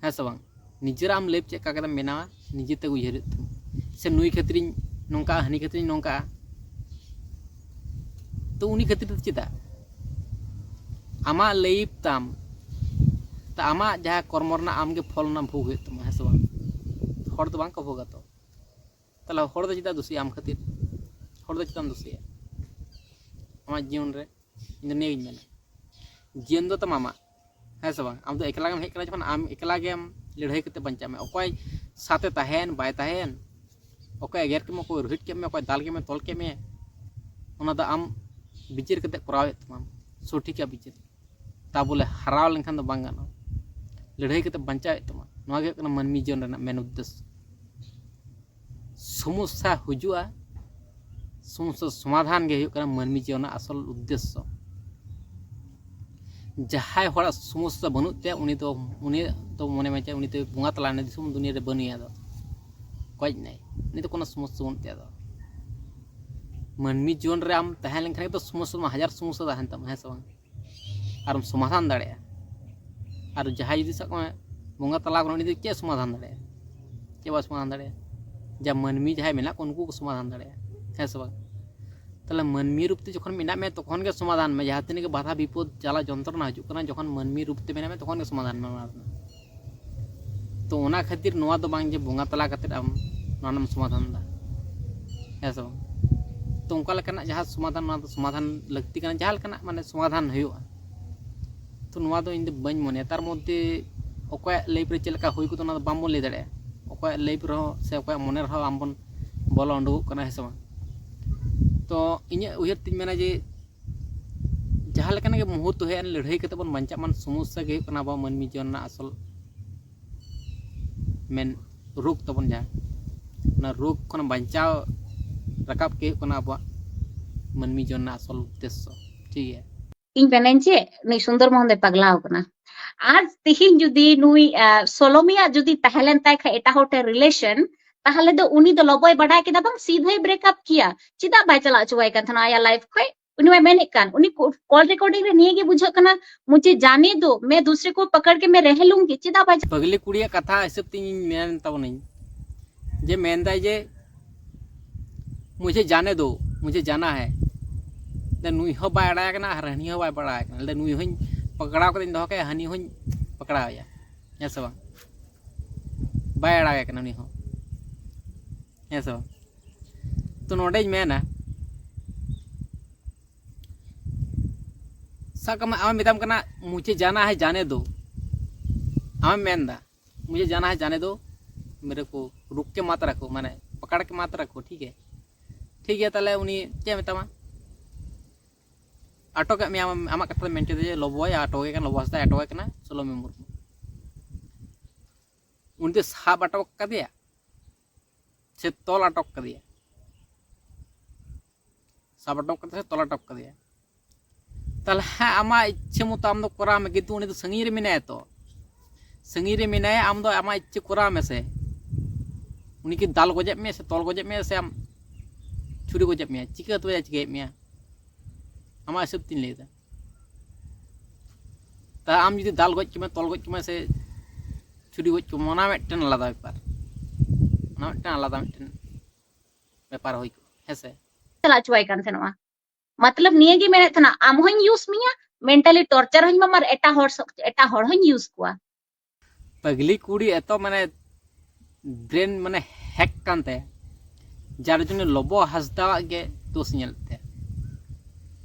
ᱦᱮᱸ ᱥᱮ ᱵᱟᱝ? ᱱᱤᱡᱮᱨᱟᱜ ᱟᱢ ᱞᱟᱭᱤᱯᱷ ᱪᱮᱫ ᱞᱮᱠᱟ ᱠᱟᱛᱮᱢ ᱵᱮᱱᱟᱣᱟ, ᱱᱤᱡᱮ ᱛᱮᱜᱮ ᱩᱭᱦᱟᱹᱨ ᱦᱩᱭᱩᱜ ᱛᱟᱢᱟ᱾ ᱥᱮ ᱱᱩᱭ ᱠᱷᱟᱹᱛᱤᱨᱤᱧ ᱱᱚᱝᱠᱟ, ᱦᱟᱹᱱᱤ ᱠᱷᱟᱹᱛᱤᱨᱤᱧ ᱱᱚᱝᱠᱟ, ᱛᱚ ᱩᱱᱤ ᱠᱷᱟᱹᱛᱤᱨ ᱫᱚ ᱪᱮᱫᱟᱜ? ᱟᱢᱟᱜ ᱞᱟᱭᱤᱯᱷ ᱛᱟᱢ, ᱛᱟ ᱟᱢᱟᱜ ᱡᱟᱦᱟᱸ ᱠᱚᱨᱢᱚ ᱨᱮᱱᱟᱜ ᱟᱢ ᱜᱮ ᱯᱷᱚᱞ ᱨᱮᱱᱟᱜ ᱵᱷᱳᱜᱽ ᱦᱩᱭᱩᱜ ᱛᱟᱢᱟ, ᱦᱮᱸ ᱥᱮ ᱵᱟᱝ? ᱦᱚᱲ ᱫᱚ ᱵᱟᱝ ᱠᱚ ᱵᱷᱳᱜᱟ ᱛᱚ᱾ ᱛᱟᱦᱚᱞᱮ ᱦᱚᱲ ᱫᱚ ᱪᱮᱫᱟᱜ ᱫᱩᱥᱤᱭᱟ ᱟᱢ ᱠᱷᱟᱹᱛᱤᱨ? ᱦᱚᱲ ᱫᱚ ᱪᱮᱫᱟᱜ ᱮᱢ ᱫᱩᱥᱤᱭᱟ? ᱟᱢᱟᱜ ᱡᱤᱭᱚᱱ ᱨᱮ ᱤᱧ ᱫᱚ ᱱᱤᱭᱟᱹᱜᱤᱧ ᱢᱮᱱᱟ, ᱡᱤᱭᱚᱱ ᱫᱚ ᱛᱟᱢ ᱟᱢᱟᱜ, ᱦᱮᱸ ᱥᱮ ᱵᱟᱝ? ᱟᱢ ᱫᱚ ᱮᱠᱞᱟ ᱜᱮᱢ ᱦᱮᱡ ᱠᱟᱱᱟ, ᱡᱚᱠᱷᱚᱱ ᱟᱢ ᱮᱠᱞᱟ ᱜᱮᱢ ᱞᱟᱹᱲᱦᱟᱹᱭ ᱠᱟᱛᱮ ᱵᱟᱧᱪᱟᱜ ᱢᱮ᱾ ᱚᱠᱚᱭ ᱥᱟᱛᱮ ᱛᱟᱦᱮᱱ ᱵᱟᱭ ᱛᱟᱦᱮᱱ, ᱚᱠᱚᱭ ᱮᱜᱮᱨ ᱠᱮᱫ ᱢᱮ, ᱚᱠᱚᱭ ᱨᱩᱦᱤᱫ ᱠᱮᱫ ᱢᱮ, ᱚᱠᱚᱭ ᱫᱟᱞ ᱠᱮᱫ ᱢᱮ, ᱛᱚᱞ ᱠᱮᱫ ᱢᱮ, ᱚᱱᱟ ᱫᱚ ᱟᱢ ᱵᱤᱪᱟᱹᱨ ᱠᱟᱛᱮ ᱠᱚᱨᱟᱣ ᱦᱩᱭᱩᱜ ᱛᱟᱢᱟ, ᱥᱚᱴᱷᱤᱠᱟᱜ ᱵᱤᱪᱟᱹᱨ᱾ ᱛᱟ ᱵᱚᱞᱮ ᱦᱟᱨᱟᱣ ᱞᱮᱱᱠᱷᱟᱱ ᱫᱚ ᱵᱟᱝ ᱜᱟᱱᱚᱜᱼᱟ, ᱞᱟᱹᱲᱦᱟᱹᱭ ᱠᱟᱛᱮ ᱵᱟᱧᱪᱟᱣ ᱦᱩᱭᱩᱜ ᱛᱟᱢᱟ᱾ ᱱᱚᱣᱟ ᱜᱮ ᱦᱩᱭᱩᱜ ᱠᱟᱱᱟ ᱢᱟᱹᱱᱢᱤ ᱡᱤᱭᱚᱱ ᱨᱮᱱᱟᱜ ᱢᱮᱱ ᱩᱫᱽᱫᱮᱥᱥᱚ᱾ ᱥᱚᱢᱚᱥᱥᱟ ᱦᱤᱡᱩᱜᱼᱟ, ᱥᱚᱢᱚᱥᱥᱟ ᱥᱚᱢᱟᱫᱷᱟᱱ ᱜᱮ ᱦᱩᱭᱩᱜ ᱠᱟᱱᱟ ᱢᱟᱹᱱᱢᱤ ᱡᱤᱭᱚᱱ ᱨᱮᱱᱟᱜ ᱟᱥᱚᱞ ᱩᱫᱽᱫᱮᱥᱥᱚ᱾ ᱡᱟᱦᱟᱸᱭ ᱦᱚᱲᱟᱜ ᱥᱚᱢᱚᱥᱥᱟ ᱵᱟᱹᱱᱩᱜ ᱛᱟᱭᱟ, ᱩᱱᱤ ᱫᱚ, ᱩᱱᱤ ᱫᱚ ᱢᱚᱱᱮ ᱢᱮ ᱪᱮᱫ, ᱩᱱᱤ ᱫᱚ ᱵᱚᱸᱜᱟ ᱛᱟᱞᱟᱭᱮᱱᱟ, ᱫᱤᱥᱚᱢ ᱫᱩᱱᱤᱭᱟᱹ ᱨᱮ ᱵᱟᱹᱱᱩᱭᱟ, ᱟᱫᱚ ᱜᱚᱡ ᱮᱱᱟᱭ, ᱩᱱᱤ ᱫᱚ ᱠᱳᱱᱳ ᱥᱚᱢᱚᱥᱥᱟ ᱵᱟᱹᱱᱩᱜ ᱛᱟᱭᱟ᱾ ᱟᱫᱚ ᱢᱟᱹᱱᱢᱤ ᱡᱤᱭᱚᱱ ᱨᱮ ᱟᱢ ᱛᱟᱦᱮᱸ ᱞᱮᱱᱠᱷᱟᱱ ᱜᱮ ᱛᱚ ᱥᱚᱢᱚᱥᱥᱟ ᱢᱟ, ᱦᱟᱡᱟᱨ ᱥᱚᱢᱚᱥᱥᱟ ᱛᱟᱦᱮᱱ ᱛᱟᱢᱟ, ᱦᱮᱸ ᱥᱮ ᱵᱟᱝ? ᱟᱨᱮᱢ ᱥᱚᱢᱟᱫᱷᱟᱱ ᱫᱟᱲᱮᱭᱟᱜᱼᱟ᱾ ᱟᱨ ᱡᱟᱦᱟᱸᱭ ᱡᱩᱫᱤ ᱥᱟᱵ ᱠᱟᱜ ᱢᱮ ᱵᱚᱸᱜᱟ ᱛᱟᱞᱟ ᱠᱟᱱᱟ, ᱩᱱᱤ ᱫᱚ ᱪᱮᱫ ᱥᱚᱢᱟᱫᱷᱟᱱ ᱫᱟᱲᱮᱭᱟᱜᱼᱟ? ᱪᱮᱫ ᱵᱟᱭ ᱥᱚᱢᱟᱫᱷᱟᱱ ᱫᱟᱲᱮᱭᱟᱜᱼᱟ? ᱡᱟ ᱢᱟᱹᱱᱢᱤ ᱡᱟᱦᱟᱸᱭ ᱢᱮᱱᱟᱜ ᱠᱚᱣᱟ, ᱩᱱᱠᱩ ᱠᱚ ᱥᱚᱢᱟᱫᱷᱟᱱ ᱫᱟᱲᱮᱭᱟᱜᱼᱟ, ᱦᱮᱸ ᱥᱮ ᱵᱟᱝ? ᱛᱟᱦᱚᱞᱮ ᱢᱟᱹᱱᱢᱤ ᱨᱩᱯ ᱛᱮ ᱡᱚᱠᱷᱚᱱ ᱢᱮᱱᱟᱜ ᱢᱮ, ᱛᱚᱠᱷᱚᱱ ᱜᱮ ᱥᱚᱢᱟᱫᱷᱟᱱ ᱢᱮ᱾ ᱡᱟᱦᱟᱸ ᱛᱤᱱᱟᱹᱜ ᱜᱮ ᱵᱟᱫᱷᱟ ᱵᱤᱯᱚᱫ ᱡᱟᱞᱟ ᱡᱚᱱᱛᱨᱚᱱᱟ ᱦᱤᱡᱩᱜ ᱠᱟᱱᱟ, ᱡᱚᱠᱷᱚᱱ ᱢᱟᱹᱱᱢᱤ ᱨᱩᱯ ᱛᱮ ᱢᱮᱱᱟᱜ ᱢᱮ, ᱛᱚᱠᱷᱚᱱ ᱜᱮ ᱥᱚᱢᱟᱫᱷᱟᱱ ᱢᱮ ᱚᱱᱟ ᱨᱮᱱᱟᱜ᱾ ᱛᱚ ᱚᱱᱟ ᱠᱷᱟᱹᱛᱤᱨ ᱱᱚᱣᱟ ᱫᱚ ᱵᱟᱝ ᱡᱮ ᱵᱚᱸᱜᱟ ᱛᱟᱞᱟ ᱠᱟᱛᱮᱫ ᱟᱢ ᱱᱚᱣᱟ ᱨᱮᱱᱟᱜ ᱮᱢ ᱥᱚᱢᱟᱫᱷᱟᱱ ᱮᱫᱟ, ᱦᱮᱸ ᱥᱮ ᱵᱟᱝ? ᱛᱚ ᱚᱱᱠᱟ ᱞᱮᱠᱟᱱᱟᱜ ᱡᱟᱦᱟᱸ ᱥᱚᱢᱟᱫᱷᱟᱱ, ᱱᱚᱣᱟ ᱫᱚ ᱥᱚᱢᱟᱫᱷᱟᱱ ᱞᱟᱹᱠᱛᱤ ᱠᱟᱱᱟ, ᱡᱟᱦᱟᱸ ᱞᱮᱠᱟᱱᱟᱜ ᱢᱟᱱᱮ ᱥᱚᱢᱟᱫᱷᱟᱱ ᱦᱩᱭᱩᱜᱼᱟ᱾ ᱛᱚ ᱱᱚᱣᱟ ᱫᱚ ᱤᱧ ᱫᱚ ᱵᱟᱹᱧ ᱢᱚᱱᱮᱭᱟ᱾ ᱛᱟᱨ ᱢᱚᱫᱽᱫᱷᱮ ᱚᱠᱚᱭᱟᱜ ᱞᱟᱭᱤᱯᱷ ᱨᱮ ᱪᱮᱫ ᱞᱮᱠᱟ ᱦᱩᱭ ᱠᱚᱫᱚ, ᱚᱱᱟ ᱫᱚ ᱵᱟᱝᱵᱚᱱ ᱞᱟᱹᱭ ᱫᱟᱲᱮᱭᱟᱜᱼᱟ᱾ ᱚᱠᱚᱭᱟᱜ ᱞᱟᱭᱤᱯᱷ ᱨᱮᱦᱚᱸ ᱥᱮ ᱚᱠᱚᱭᱟᱜ ᱢᱚᱱᱮ ᱨᱮᱦᱚᱸ ᱟᱢ ᱵᱚᱱ ᱵᱚᱞᱚ ᱩᱰᱩᱠᱚᱜ ᱠᱟᱱᱟ, ᱦᱮᱸ ᱥᱮ ᱵᱟᱝ? ᱛᱚ ᱤᱧᱟᱹᱜ ᱩᱭᱦᱟᱹᱨ ᱛᱤᱧ ᱢᱮᱱᱟ ᱡᱮ ᱡᱟᱦᱟᱸ ᱞᱮᱠᱟᱱᱟᱜ ᱜᱮ ᱢᱩᱦᱩᱨᱛᱚ ᱦᱮᱡ ᱮᱱ, ᱞᱟᱹᱲᱦᱟᱹᱭ ᱠᱟᱛᱮ ᱵᱚᱱ ᱵᱟᱧᱪᱟᱜ ᱢᱟ᱾ ᱥᱚᱢᱚᱥᱥᱟ ᱜᱮ ᱦᱩᱭᱩᱜ ᱠᱟᱱᱟ ᱟᱵᱚᱣᱟᱜ ᱢᱟᱹᱱᱢᱤ ᱡᱤᱭᱚᱱ ᱨᱮᱱᱟᱜ ᱟᱥᱚᱞ ᱢᱮᱱ ᱨᱳᱜᱽ ᱛᱟᱵᱚᱱ, ᱡᱟᱦᱟᱸ ᱚᱱᱟ ᱨᱳᱜᱽ ᱠᱷᱚᱱ ᱵᱟᱧᱪᱟᱣ ᱨᱟᱠᱟᱵ ᱜᱮ ᱦᱩᱭᱩᱜ ᱠᱟᱱᱟ ᱟᱵᱚᱣᱟᱜ ᱢᱟᱹᱱᱢᱤ ᱡᱤᱭᱚᱱ ᱨᱮᱱᱟᱜ ᱟᱥᱚᱞ ᱩᱫᱽᱫᱮᱥᱥᱚ᱾ ᱴᱷᱤᱠ ᱜᱮᱭᱟ? ᱤᱧ ᱢᱮᱱᱟᱹᱧ ᱪᱮᱫ, ᱱᱩᱭ ᱥᱩᱱᱫᱚᱨ ᱢᱳᱦᱚᱱ ᱫᱚᱭ ᱯᱟᱜᱽᱞᱟᱣ ᱠᱟᱱᱟ᱾ ᱟᱨ ᱛᱤᱦᱤᱧ ᱡᱩᱫᱤ ᱱᱩᱭ, ᱟᱸ, ᱥᱳᱞᱳᱢᱤᱭᱟᱜ ᱡᱩᱫᱤ ᱛᱟᱦᱮᱸ ᱞᱮᱱ ᱛᱟᱭ ᱠᱷᱟᱡ ᱮᱴᱟᱜ ᱦᱚᱲ ᱴᱷᱮᱱ ᱨᱤᱞᱮᱥᱚᱱ, ᱛᱟᱦᱚᱞᱮ ᱫᱚ ᱩᱱᱤ ᱫᱚ ᱞᱚᱵᱚᱭ ᱵᱟᱰᱟᱭ ᱠᱮᱫᱟ ᱵᱟᱝ, ᱥᱤᱫᱷᱟᱹᱭ ᱵᱨᱮᱠᱟᱯ ᱠᱮᱭᱟ᱾ ᱪᱮᱫᱟᱜ ᱵᱟᱭ ᱪᱟᱞᱟᱣ ᱦᱚᱪᱚᱣᱟᱭ ᱠᱟᱱ ᱛᱟᱦᱮᱱᱟ ᱟᱭᱟᱜ ᱞᱟᱭᱤᱯᱷ ᱠᱷᱚᱡ? ᱩᱱᱤ ᱢᱟ ᱢᱮᱱᱮᱫ ᱠᱟᱱ, ᱩᱱᱤ ᱠᱚᱞ ᱨᱮᱠᱚᱨᱰᱤᱝ ᱨᱮ ᱱᱤᱭᱟᱹ ᱜᱮ ᱵᱩᱡᱷᱟᱹᱜ ᱠᱟᱱᱟ, "ᱢᱩᱡᱷᱮ ᱡᱟᱱᱮ ᱫᱳ, ᱢᱮ ᱫᱩᱥᱨᱮ ᱠᱚ ᱯᱟᱠᱟᱲ ᱠᱮ ᱢᱮ ᱨᱮᱦ ᱞᱩᱝᱜᱤ", ᱪᱮᱫᱟᱜ ᱵᱟᱭ? ᱯᱟᱜᱽᱞᱤ ᱠᱩᱲᱤᱭᱟᱜ ᱠᱟᱛᱷᱟ ᱦᱤᱥᱟᱹᱵ ᱛᱮ ᱤᱧ ᱢᱮᱱ ᱛᱟᱵᱚᱱᱟᱹᱧ ᱡᱮ ᱢᱮᱱᱫᱟᱭ ᱡᱮ, "ᱢᱩᱡᱷᱮ ᱡᱟᱱᱮ ᱫᱳ, ᱢᱩᱡᱷᱮ ᱡᱟᱱᱟ ᱦᱮ᱾" ᱞᱟᱹᱭᱫᱟ, ᱱᱩᱭ ᱦᱚᱸ ᱵᱟᱭ ᱵᱟᱲᱟᱭ ᱠᱟᱱᱟ ᱟᱨ ᱦᱟᱹᱱᱤ ᱦᱚᱸ ᱵᱟᱭ ᱵᱟᱲᱟᱭ ᱠᱟᱱᱟ᱾ ᱞᱟᱹᱭᱫᱟ, ᱱᱩᱭ ᱦᱚᱸᱧ ᱯᱟᱠᱲᱟᱣ ᱠᱟᱛᱮᱧ ᱫᱚᱦᱚ ᱠᱟᱭᱟ, ᱦᱟᱹᱱᱤ ᱦᱚᱸᱧ ᱯᱟᱠᱲᱟᱣᱮᱭᱟ, ᱦᱮᱸ ᱥᱮ ᱵᱟᱝ? ᱵᱟᱭ ᱟᱲᱟᱜᱮ ᱠᱟᱱᱟ ᱩᱱᱤ ᱦᱚᱸ, ᱦᱮᱸ ᱥᱮ ᱵᱟᱝ? ᱛᱚ ᱱᱚᱰᱮᱧ ᱢᱮᱱᱟ, ᱥᱟᱵ ᱠᱟᱜ ᱢᱮ ᱟᱢᱮ ᱢᱮᱛᱟᱢ ᱠᱟᱱᱟ, "ᱢᱩᱡᱷᱮ ᱡᱟᱱᱟ ᱦᱟᱭ ᱡᱟᱱᱮ ᱫᱳ", ᱟᱢᱮᱢ ᱢᱮᱱᱫᱟ, "ᱢᱩᱡᱷᱮ ᱡᱟᱱᱟ ᱦᱟᱭ ᱡᱟᱱᱮ ᱫᱳ, ᱢᱮᱨᱮ ᱠᱳ ᱨᱩᱠ ᱠᱮ ᱢᱟᱛ ᱨᱟᱠᱷᱳ, ᱢᱟᱱᱮ ᱯᱟᱠᱟᱲ ᱠᱮ ᱢᱟᱛ ᱨᱟᱠᱷᱳ, ᱴᱷᱤᱠ ᱦᱮ?" ᱴᱷᱤᱠ ᱜᱮᱭᱟ, ᱛᱟᱦᱚᱞᱮ ᱩᱱᱤ ᱪᱮᱫ ᱮ ᱢᱮᱛᱟᱢᱟ? ᱟᱴᱚᱠᱮᱫ ᱢᱮᱭᱟ, ᱟᱢᱟᱜ ᱠᱟᱛᱷᱟ ᱫᱚ ᱢᱮᱱ ᱦᱚᱪᱚᱭᱮᱫᱟ ᱡᱮ ᱞᱚᱵᱚᱭ ᱟᱴᱚᱠᱮ ᱠᱟᱱᱟ, ᱞᱚᱵᱚ ᱦᱟᱸᱥᱫᱟ ᱟᱴᱚᱠᱮ ᱠᱟᱱᱟ, ᱥᱳᱞᱳᱢᱤ ᱢᱩᱨᱢᱩ᱾ ᱩᱱᱤ ᱫᱚ ᱥᱟᱵ ᱟᱴᱚᱠ ᱠᱟᱫᱮᱭᱟ ᱥᱮ ᱛᱚᱞ ᱟᱴᱚᱠ ᱠᱟᱫᱮᱭᱟ? ᱥᱟᱵ ᱟᱴᱚᱠ ᱠᱟᱫᱮᱭᱟ ᱥᱮ ᱛᱚᱞ ᱟᱴᱚᱠ ᱠᱟᱫᱮᱭᱟ? ᱛᱟᱦᱞᱮ ᱦᱮᱸ, ᱟᱢᱟᱜ ᱤᱪᱪᱷᱟᱹ ᱢᱚᱛᱚ ᱟᱢ ᱫᱚ ᱠᱚᱨᱟᱣ ᱢᱮ, ᱠᱤᱱᱛᱩ ᱩᱱᱤ ᱫᱚ ᱥᱟᱺᱜᱤᱧ ᱨᱮ ᱢᱮᱱᱟᱭᱟ ᱛᱚ᱾ ᱥᱟᱺᱜᱤᱧ ᱨᱮ ᱢᱮᱱᱟᱭᱟ, ᱟᱢ ᱫᱚ ᱟᱢᱟᱜ ᱤᱪᱪᱷᱟᱹ ᱠᱚᱨᱟᱣ ᱢᱮᱥᱮ᱾ ᱩᱱᱤ ᱠᱤ ᱫᱟᱞ ᱜᱚᱡᱮᱫ ᱢᱮᱭᱟ ᱥᱮ ᱛᱚᱞ ᱜᱚᱡᱮᱫ ᱢᱮᱭᱟ ᱥᱮ ᱟᱢ ᱪᱷᱩᱨᱤ ᱜᱚᱡᱮᱫ ᱢᱮᱭᱟ? ᱪᱤᱠᱟᱹ ᱛᱚᱵᱮ ᱪᱤᱠᱟᱹᱭᱮᱫ ᱢᱮᱭᱟ? ᱟᱢᱟᱜ ᱦᱤᱥᱟᱹᱵ ᱛᱤᱧ ᱞᱟᱹᱭᱫᱟ᱾ ᱛᱟ ᱟᱢ ᱡᱩᱫᱤ ᱫᱟᱞ ᱜᱚᱡ ᱠᱮᱢᱟᱭ, ᱛᱚᱞ ᱜᱚᱡ ᱠᱮᱢᱟᱭ ᱥᱮ ᱪᱷᱩᱨᱤ ᱜᱚᱡ ᱠᱮᱢᱟᱭ, ᱚᱱᱟ ᱢᱤᱫᱴᱮᱱ ᱟᱞᱟᱫᱟ ᱵᱮᱯᱟᱨ, ᱚᱱᱟ ᱢᱤᱫᱴᱮᱱ ᱟᱞᱟᱫᱟ ᱢᱤᱫᱴᱮᱱ ᱵᱮᱯᱟᱨ ᱦᱩᱭ ᱠᱚᱜᱼᱟ, ᱦᱮᱸ ᱥᱮ? ᱪᱟᱞᱟᱣ ᱦᱚᱪᱚᱣᱟᱭ ᱠᱟᱱ ᱛᱟᱦᱮᱱᱚᱜᱼᱟ᱾ ᱢᱚᱛᱞᱚᱵ ᱱᱤᱭᱟᱹ ᱜᱮ ᱢᱮᱱᱮᱫ ᱛᱟᱦᱮᱱᱟ, ᱟᱢ ᱦᱚᱧ ᱤᱭᱩᱡᱽ ᱢᱮᱭᱟ, ᱢᱮᱱᱴᱟᱞᱤ ᱴᱚᱨᱪᱟᱨ ᱦᱚᱧ ᱮᱢᱟᱢᱟ, ᱟᱨ ᱮᱴᱟᱜ ᱦᱚᱲ ᱥᱚ-, ᱮᱴᱟᱜ ᱦᱚᱲ ᱦᱚᱧ ᱤᱭᱩᱡᱽ ᱠᱚᱣᱟ᱾ ᱯᱟᱜᱽᱞᱤ ᱠᱩᱲᱤ ᱮᱛᱚ ᱢᱟᱱᱮ ᱵᱨᱮᱱ ᱢᱟᱱᱮ ᱦᱮᱠ ᱠᱟᱱ ᱛᱟᱭᱟ, ᱡᱟᱨ ᱡᱚᱱᱱᱮ ᱞᱚᱵᱚ ᱦᱟᱸᱥᱫᱟᱣᱟᱜ ᱜᱮ ᱫᱳᱥ ᱧᱮᱞ ᱛᱟᱭᱟ᱾